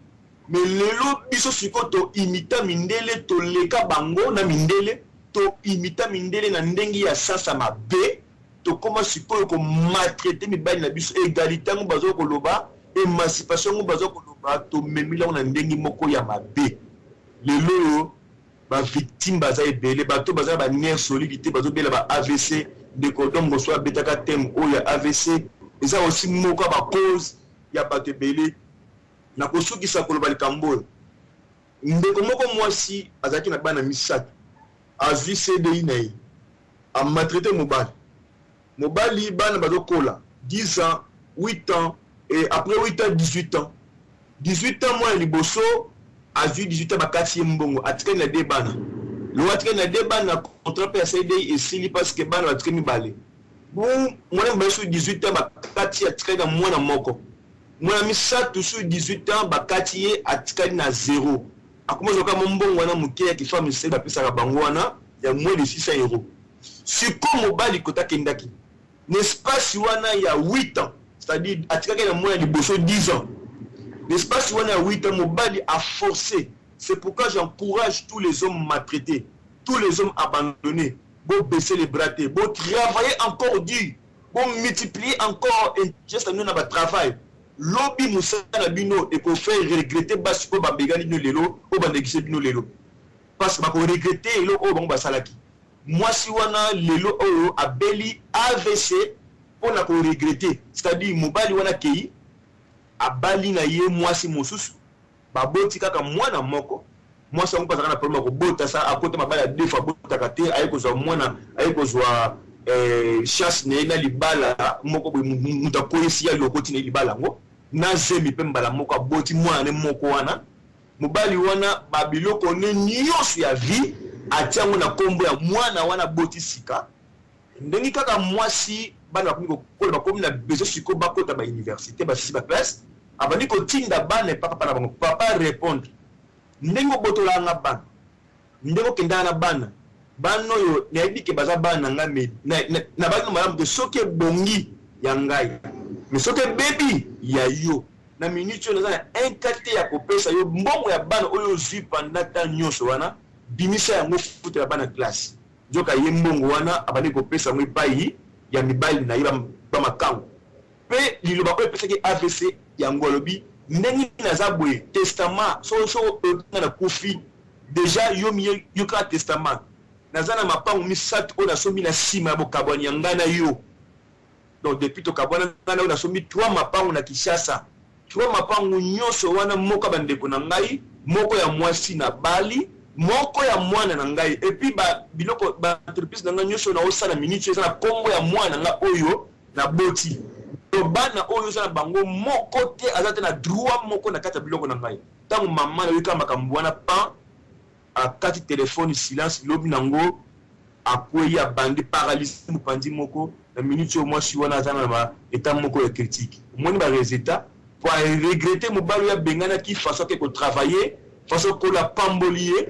Mais lelo biso sikoyo to imita mindele, toleka bango na mindele, to imita mindele na ndenge ya sasa mabe, tokoma sikoyo ko maltraiter mibali na biso. Egalite yango bazo koloba, emancipation yango bazo koloba, tomemeli yango na ndenge moko ya mabe. Lelo oyo ba victimes baza ebele, bato baza na ba nerfs solides te, bazobela ba AVC. Ndeko Dom Boso abetaka thème oyo ya AVC, eza aussi moko ya ba cause ya bato ebele. Nakosukisa koloba likambo oyo. Ndeko moko mwasi azalaki na bana misato, azwi CDI na ye, a maltraiter mobali. Mobali bana bazokola 10 ans, 8 ans et après 8 ans 18 ans. 18 ans mwana liboso azwi 18 ans bakati ye mbongo, atikali na deux bana. Lokola atikali na deux bana, contrat pe ya CDI esili parce que bana batikali mibale. Bon, mwana mibale sur 18 ans bakati, atikali na mwana moko. Mwana misato sur 18 ans bakati ye, atikali na zero. Akoma kozwa kaka mwa mbongo wana moke ya ki femme seule bapesaka bango wana ya moins de 600 euros. Sikoyo mobali kote akendaki na espace wana ya 8 ans, c'est-à-dire atikaki na mwana liboso 10 ans, na espace wana ya 8 ans mobali a forcer. C'est pourquoi j'encourage tous les hommes maltraités, tous les hommes abandonnés, bo baisser les bras te, bo travailler encore dur, bo multiplier encore injustice na bino na ba travail. Lobi mosala na bino eko faire regretter basi oyo babengani bino lelo, oyo ba negliger bino lelo, parce que bako regretter eloko oyo bango basalaki. Mwasi wana lelo oyo abeli avc pona ko regretter, c'est à dire mobali wana akeyi abali na ye mwasi mosusu, baboti kaka mwana moko. Mwasi yango pe azalaka na problème ya kobota, sa akota mabala ya deux fois abotaka te, aye kozwa mwana, aye kozwa chance na ye na libala moko boye, moto akweyisi ye alokoti na ye libala yango na zemi pe mbala moko aboti mwana ne moko wana. Mobali wana ba biloko ne nionso ya vie atie yango na kombo ya mwana wana aboti sika. Ndenge kaka mwasi bana bakomi kokola, bakomi na besoin sikoyo bakota ba universite, basisi ba classe, abandi kotinda bana epa papa na bango. Papa repondre, ndenge obotolaka nga bana, ndenge okendaka na bana, bana oyo nayebi ke baza bana na ngai, mais nabaki malamu te soki ebongi ya ngai, mais soki ebebi ya yo. Na minute oyo naza na un cas te ya kopesa yo mbongo ya bana oyo ozui pendant temps nionso wana, bimisa yango futela bana classe. Nzoka ye mbongo wana abandaki kopesa yango epayi ya mibali na ye ba makangu. Pe liloba oyo epesaki avc yango alobi ndenge naza boye testament soki oyoki nga nakufi dejà yo yokaka testament naza na mapangu misatu oyo nasombi na sima ya bokabwani ya nga na yo. Donc depuis tokabwana nga na yo nasombi 3 mapangu na Kinshasa. 3 mapangu nionso wana moko ya ba ndeko na ngai, moko ya mwasi na bali, moko ya mwana na ngai et puis ba biloko ba entreprise na ngai nionso nao sala minute oyo eza na kombo ya mwana na ngai oyo na boti. Donc bana oyo oza na bango moko te aza ata na droit moko na kati ya biloko na ngai. Tango maman nayoki kaka makambo wana pan akati telephone silence lobi na ngo akweyi abandi paralysie mopanzi moko na minute oyo mwasi wana aza na ba etat moko ya critique omoni ba resultat po a regretter mobali oyo abenganaki façon ake ko travailler façon kolo apamboli ye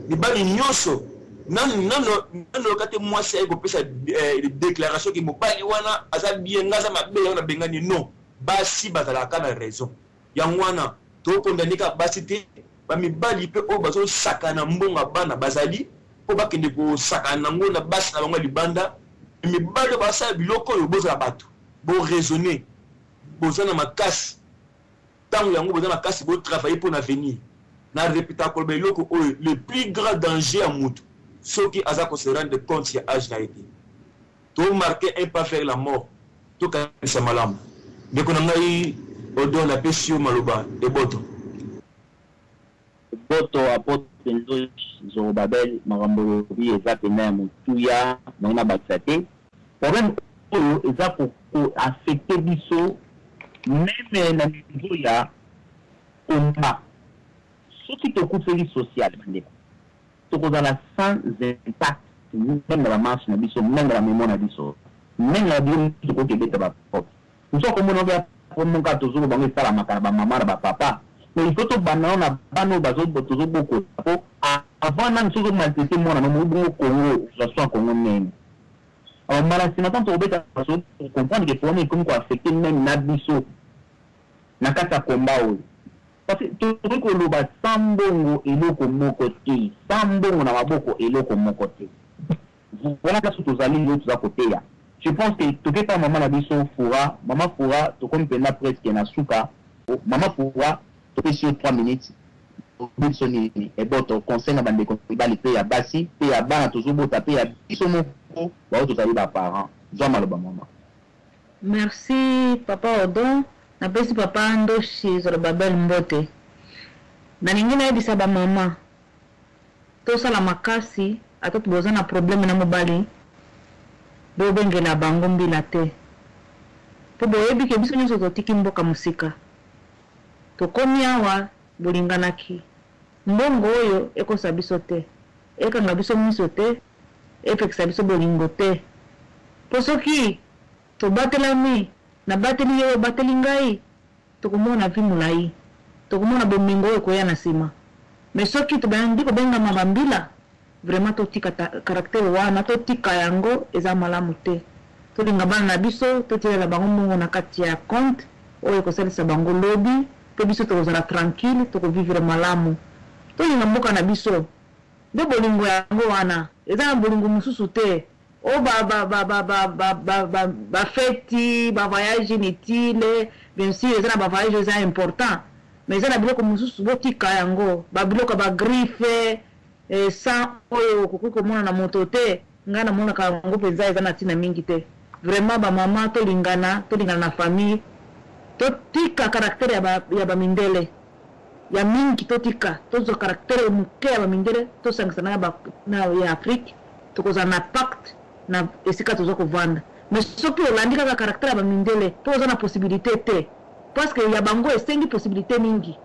mibali nionso nanu nanu nayoka te mwasi aye kopesa declaration ke mobali wana aza bien nga aza mabe yango nabengani ye non basi bazalaka na raison yango wana. Tokondane kaka basi te, bamibali mpe oyo bazosakana mbongo ya bana bazali mpo bakende kosakana nango na basi na bango ya libanda. Mibali oyo basala biloko oyo, bozala bato, boraisonne, boza na makasi. Ntango yango boza makasi, botravaille mpo na avenir. Na répétaka koloba eloko oyo: le plus grand danger ya motu, soki aza kose rendre compte ya age na ye te, tomarque un pas vers la mort. Tokanisa malamu. Ndeko na ngai Odon, napesi yo maloba. Eboto. Boto, apôtre Nzoy Zorobabel. Makambo olobi eza pena ya motuya nango na bakisa te. Problème oyo eza koaffecte biso même na niveau ya combat. Soki tokufeli social, bandeko, tokozala sans impact même na bamarche na biso, même na bamémo na biso, même na bilo tokoki ebeta baporte mosu. Akomona oyo moka tozoloba bango esalamaka na bamama na bapapa, mais il faut tobanda na bana oyo tozobokola, po avant nani soki omaltraite mwana no bongo, Congo ozwa so ya Congo nene. Alors mbala nsima ntango tokobeta, comprendre que problème ekomi koaffecte même na biso na kati ya combat oyo, parce que tokoki koloba sans mbongo eloko moko te, sans mbongo na maboko eloko moko te. Voilà place tozali lelo, toza koteya. Je pense que tokepa mama na biso Fura. Mama Fura, tokomi mpenza presque na suka. Mama Fura, topesi yo 3 minutes. Biso nini, eboto, conseil na bandeko mibali mpe ya basi mpe ya bana tozobota mpe ya biso moko bao tozali baparent? Zwa maloba, mama. Merci, papa Odon. Napesi papa Ndoshi Zorobabel mbote. Nalingi nayebisa bamama, tosala makasi. Ata boza na problème na mobali, bobengela bango mbila te, mpo boyebi ke biso nyonso totiki mboka mosika, tokomi awa. Bolinganaki, mbongo oyo ekosa biso te, ekanga biso miso te, epekisa biso bolingo te, mpo soki tobatelami, nabateli yo, obateli ngai, tokomona vie molai, tokomona bomengo oyo ekoya na nsima. Mais soki tobandi kobengama bambila, vraiment totika caractère wana, totika yango, eza malamu te. Tolinga bana na biso, totiela bango mbongo na kati ya compte oyo ekosalisa bango lobi, mpe biso tokozala tranquille, tokovivre malamu. Tolinga mboka na biso nde bolingo yango wana, eza na bolingo mosusu te. Oyo bafeti, bavoyage inutile, bien sûr eza na bavoyage eza important, mais eza na biloko mosusu, botika yango, babiloko ya bagriffe sans oyo okoki komona na moto te. Ngai namonaka yango mpenza eza na ntina mingi te. Vraiment, bamama, tolingana, tolingana na famille, totika caractère ya bamindele ya mingi, totika, tozwa caractère moke ya bamindele, tosangisa na ya Afrique, tokozala na pacte na esika toza kovanda. Mais soki olandi kaka caractère ya bamindele mpo oza na possibilité te, parce que ya bango esengi possibilité mingi,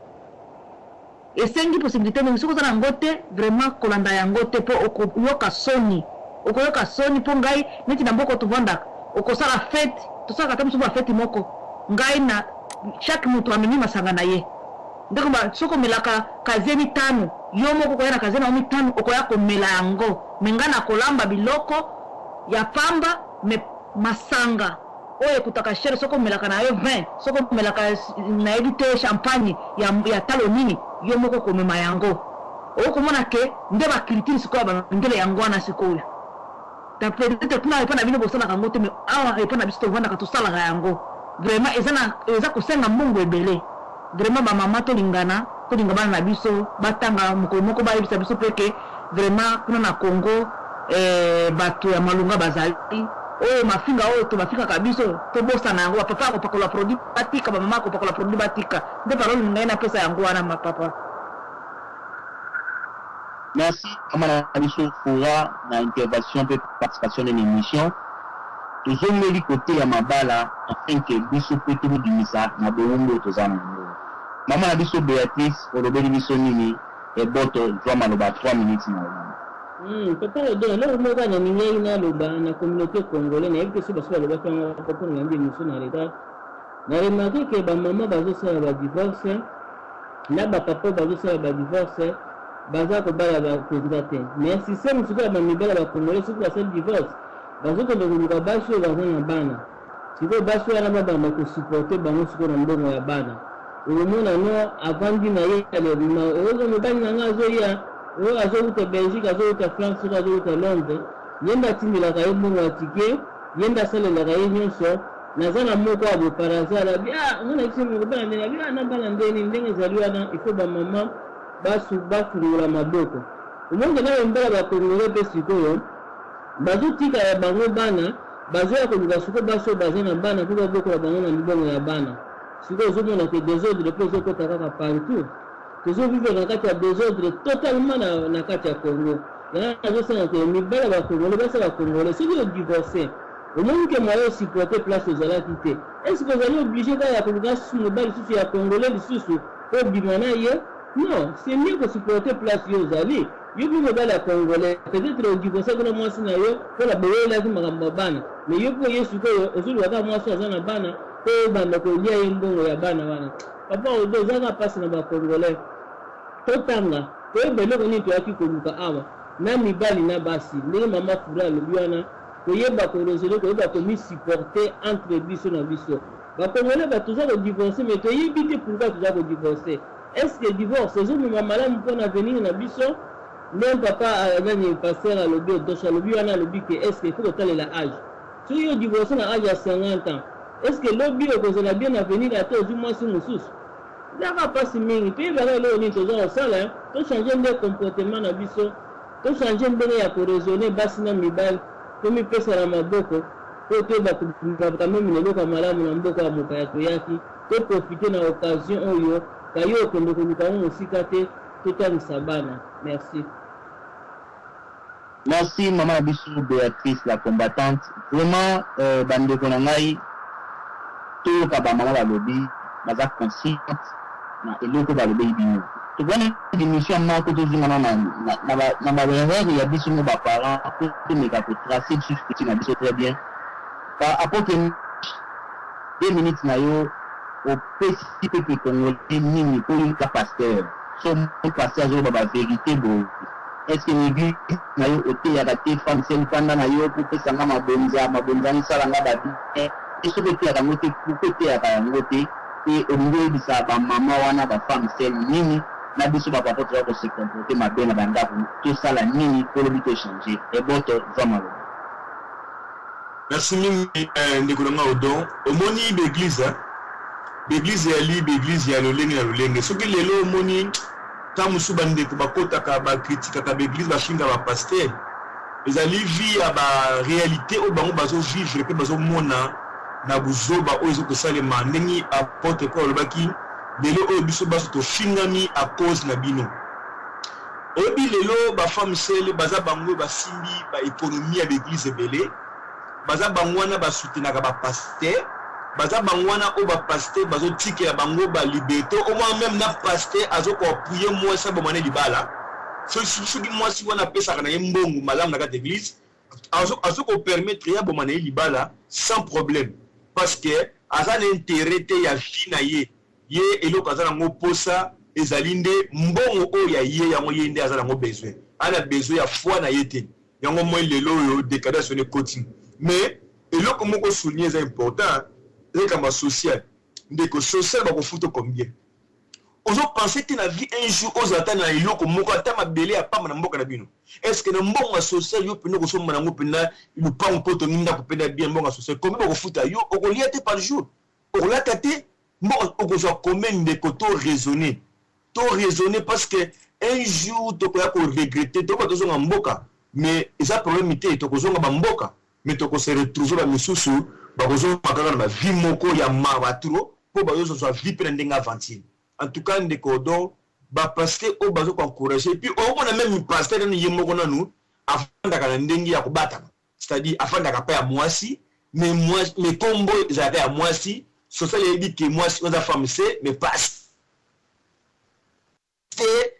esengi possibilité mingi, soki oza na yango te, vraiment kolanda yango te, mpo okoyoka soni, okoyoka soni. Mpo ngai neti na mboka tovandaka, okosala fête, tosalaka ata mosusu bafeti moko, ngai na chaque moto amemi masanga na ye. Ndeko, soki omelaka casier mitano, yo moko okoya na casier na yo mitano, okoya komela yango. Mais ngai na kolamba biloko ya pamba, mais masanga oyo ekutaka cher, soki omelaka na yo 20, soki omelaka, nayebi te, champagne ya talo nini, yo moko komema yango. Okomona ke nde baculture sikoyo ya bandele yango wana. Sikoyo peut-être kuna epa na bino bosalaka yango te, mais awa epa na biso tovandaka, tosalaka yango. Vraiment eza na eza kosenga mbongo ebele. Vraiment, bamama, tolingana, tolinga bana na biso batanga. Mokolo moko bayebisa biso mpe ke vraiment kuna na Congo bato ya malunga bazali. Oyo mafinga oyo to bafikaka biso, tobosana yango. Bapapa ya kopakola produit batika, bamama ya kopakola produit batika. Nde parole ngai napesa yango wana, mapapa. Merci, mama na biso Fura, na intervention mpe participation na émission. Tozongeli kote ya mabala afin ke biso mpe tobimisa na bowumbu oyo toza na yango. Mama na biso Béatrice, olobeli biso nini? Eboto, zwa maloba, 3 minutes na yo. Papa Odon, eloko moko na ningaki naloba na communauté congolais, nayebi te so baso balobaki yango mpona nandi émission na retard. Na remarque ke bamama bazosala badivorce na bapapa bazosala badivorce, baza kobala mpenza te. Mais système sikoyo ya bamibala bacongolais, soki basali divorce, bazokende koluka basi oyo baza na bana. Sikoyo basi wana babanda kosupporte bango sikoyo na mbongo ya bana. Okomona no avandi na ye ozo mobali na nga azoya oyo azowuta Belgique, azowuta France, soki azowuta Londres, ye nde atindelaka ye mbongo ya ticket, ye nde asalelaka ye nyonso. Naza na moko ya boye par hasard abi ah nga nayebisi ye kobala ndenge abi ah nabala ndenge nini, ndenge ezali wana il faut bamama basu bafungola maboko. Omoni na mibala ba Congolais mpe sikoyo bazotika ya bango bana, bazoya koluka sikoyo basi oyo baza na bana mpo babokola bango na mbongo ya bana. Sikoyo ozomona ke desordre mpe ezokota kaka partout, tozovivre na kati ya desordre totalement na kati ya Congo. Yango nazosala ke mibala ba Congolais, basi ya ba Congolais, soki odivorce omoni ke moyen osupporte place ozalaki te, est ce que ozali oblige kaka ya koluka susu mobali susu ya Congolais lisusu mpo obima na ye? Non, c'est mieux kosupporte place yo ozali. Yo mpe mobali ya Congolais, peut-être odivorcaki na mwasi na yo mpona bowelelaki makambo ya bana, mais yo mpe oye sikoyo ozoluka kaka mwasi aza na bana mpo obanda kolia ye mbongo ya bana wana. Papa Odo, eza kaka mpasi na ba Congolais. Totanga, toyeba eloko nini toyaki koluka awa, na mibali na basi, ndenge mama Fura alobi wana, koyeba koraisonner, koyeba komisupporter entre biso na biso. Ba Congolais ba toza kodivorce mais toyebi te pourquoi toza kodivorce. Est ce que divorce ezomema malamu mpona avenir na biso? Ndenge papa nani pasteur alobi, Odosh alobi wana, alobi ke est ce que il faut kotalela age. Soki yo divorce na age ya 50 ans, est ce que lobi okozala bien avenir ata ozwi mwasi mosusu? Ezalaka mpasi mingi. Toyebaka eloko nini toza kosala, tochange nde comportement na biso, tochange ndenge ya koraisonner basi na mibali, tomipesa na maboko mpo toyeba kobima quand même na eloko ya malamu na mboka ya mopaya toyaki. Toprofite na occasion oyo kayo okende koluka yango mosika te, totangisa bana. Merci. Merci mama na biso Béatrice la combattante. Vraiment bandeko na ngai, toyoka ba mama balobi, baza consciente na eloko balobeli bino. Tokwana émission moko tozonga na ba erreur ya biso mo ba parents, po tomeka kotracer lisusu petit na biso très bien. Par apôtre, 2 minutes na yo, opesi peuple congolais nini mpo yoka pasteur? So pasteur azoloba bavérité boye, est ce que na église na yo oteyaka te femme seule fanda na yo mpo opesanga mabonza, mabonza esalanga babien? Soki oteyaka yango te, pourquoi oteyaka yango te? Mpe olingi oyebisa bamama wana bafemme seule nini? Na biso bapapa toza kose comporter mabe na bandako, tosala nini mpo lobi tochange? Eboto, zwa maloba. Merci mingi, ndeko na nga Odon. Omoni baeglise, baeglise eyali baeglise ya lolenge na lolenge. Soki lelo omoni ntango mosusu bandeko bakotaka, bakritikaka baeglise, bafinga bapasteur, ezali vie ya baréalité oyo bango bazovivre mpe bazomona na buzoba oyo ezokosalema. Ndenge apôtre Paul alobaki, lelo oyo biso baso tofingami à cause na bino. Oyebi, lelo bafemme seule baza bango basimbi baéconomie ya baeglise ebele, baza bango wana basoutenaka bapasteur, baza bango wana oyo bapasteur bazotikela bango baliberté. Omona même na pasteur azokoappuyer mwasi aboma na libala. Soki mwasi wana apesaka na ye mbongo malamu na kati église, azokopermettre ye aboma na ye libala sans problème, parce que aza na intérêt te ya vie na ye. Ye eloko aza nango posa ezali nde mbongo oyo ya ye, yango ye nde aza nango besoin, aza na besoin ya foi na ye te. Yango moi lelo oyo décadence ekoti. Mais eloko moko souligner eza important, ezakamba social. Ndeko, social bakofuta combien? Ozopense te na vie un jour ozala ata na eloko moko, ata mabele ya pamba na mboka na bino? Est ce que na mbongo ya social yo mpena okosomba nango mpena lupango mpo otongi ndako mpena bien? Mbongo ya social combien bakofuta yo? Okolia te par jour, okolata te, mbongo okozwa combien? Ndeko, to raisonner, to raisonner, parce que un jour tokoya koregretter. Tokoba tozonga mboka, mais eza problème te, tokozonga bamboka, mais tokose retrouver bamisusu bakozonga kaka na bavie moko ya mawa trop, mpo bazozwa vie mpe na ndenge aventure. En tout cas, ndeko Odon, bapasteur oyo bazokoencourage, puis okomona même pasteur nanu ye moko nanu afandaka na ndenge ya kobatama, c'est-à-dire afandaka pa ya mwasi, mais mais kombo ezalaka ya mwasi. Social eyebi ke mwasi oyo aza femme seule, mais pasteur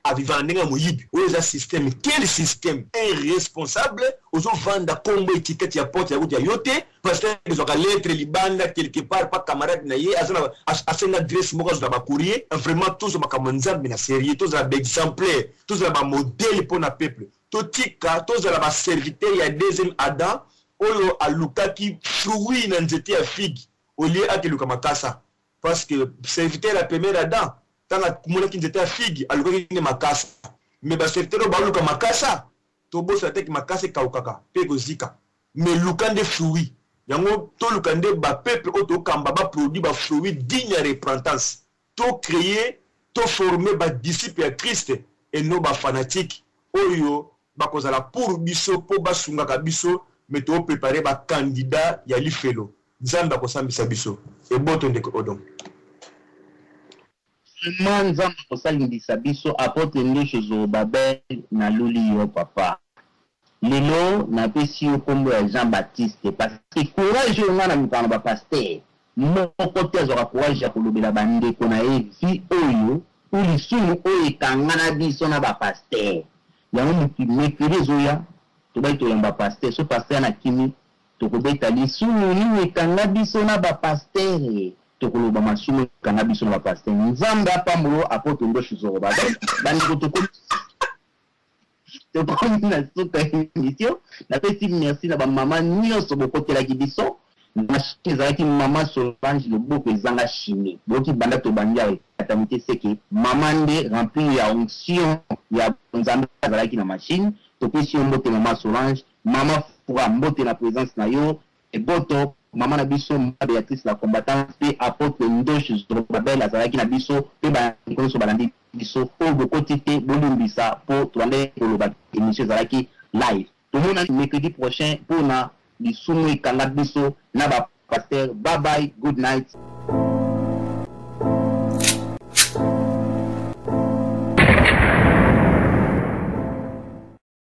aviva na ndenge ya moyibi. Oyo eza système, quel système irresponsable! Ozovanda, kombo étiquette ya porte ya route ya yo te. Pasteur ezwaka lettre libanda quelque part pa camarade na ye, asenga adresse moko, azwaka bacourrier. Vraiment, tozwa makambo Nzambe na sérieux, tozala baexemplaire, tozala bamodèle mpo na peuple. Totika tozala baserviteur ya deuxième Adam oyo alukaki fruit na nzete ya figue au lieu akeluka makasa. Parce que serviteur ya premier Adam, ntango amonaki nzete ya figue, alukaki nde makasa. Mais ba serviteur oyo baluka makasa, tobosana te ke makasa ekaukaka mpe ekozika. Mais luka nde fruit. Yango toluka nde ba peuple oyo tokamba ba produit ba fruit digne ya repentance. To creer, to former ba disciples ya Christ et non ba fanatiques oyo bakozala pour biso po basungaka biso mais to preparer ba candidats ya lifelo. Nzambe akosambisa biso. Eboto ndeko Odon. Vraiment nzambe akosalimbisa biso apotre ndosho zorobabel naluli yo papa lelo napesi yo kombo ya Jean Baptiste parce que courage oyo ngai nalukaka na ba pasteur moko te azwaka courage ya kolobela ba ndeko na ye vie oyo ou lisumu oyo ekanga na biso na ba pasteur yango mokili mercredi ezoya tobaki toyamba pasteur so pasteur na kimi tokobeta lisumu nini ekanga biso na ba pasteur tokoloba masumu ekanga biso na ba pasteur nzambe apambolo apotre ndosho zorobabel bandeko tokomi tokomi na suka ya émission. Napesi merci na bamama nyonso bokotelaki biso. Machine ezalaki mama Solange loboko ezanga chimie boyoki banda tobandi awa ekatami te seke mama nde remplir ya onction ya nzambe azalaki na machine. Topesi yo mbote mama Solange, mama Fura mbote na présence na yo eboto mama na biso mama Béatrice la combattante mpe apôtre Ndosh Zorobabel azalaki na biso mpe bandeko nyonso balandi biso oyo bokoti te bolimbisa mpo tobandaki koloba émission ezalaki live. Tomonani mercredi prochain mpona lisumu ekanga biso na ba pasteur. Bye bye, good night.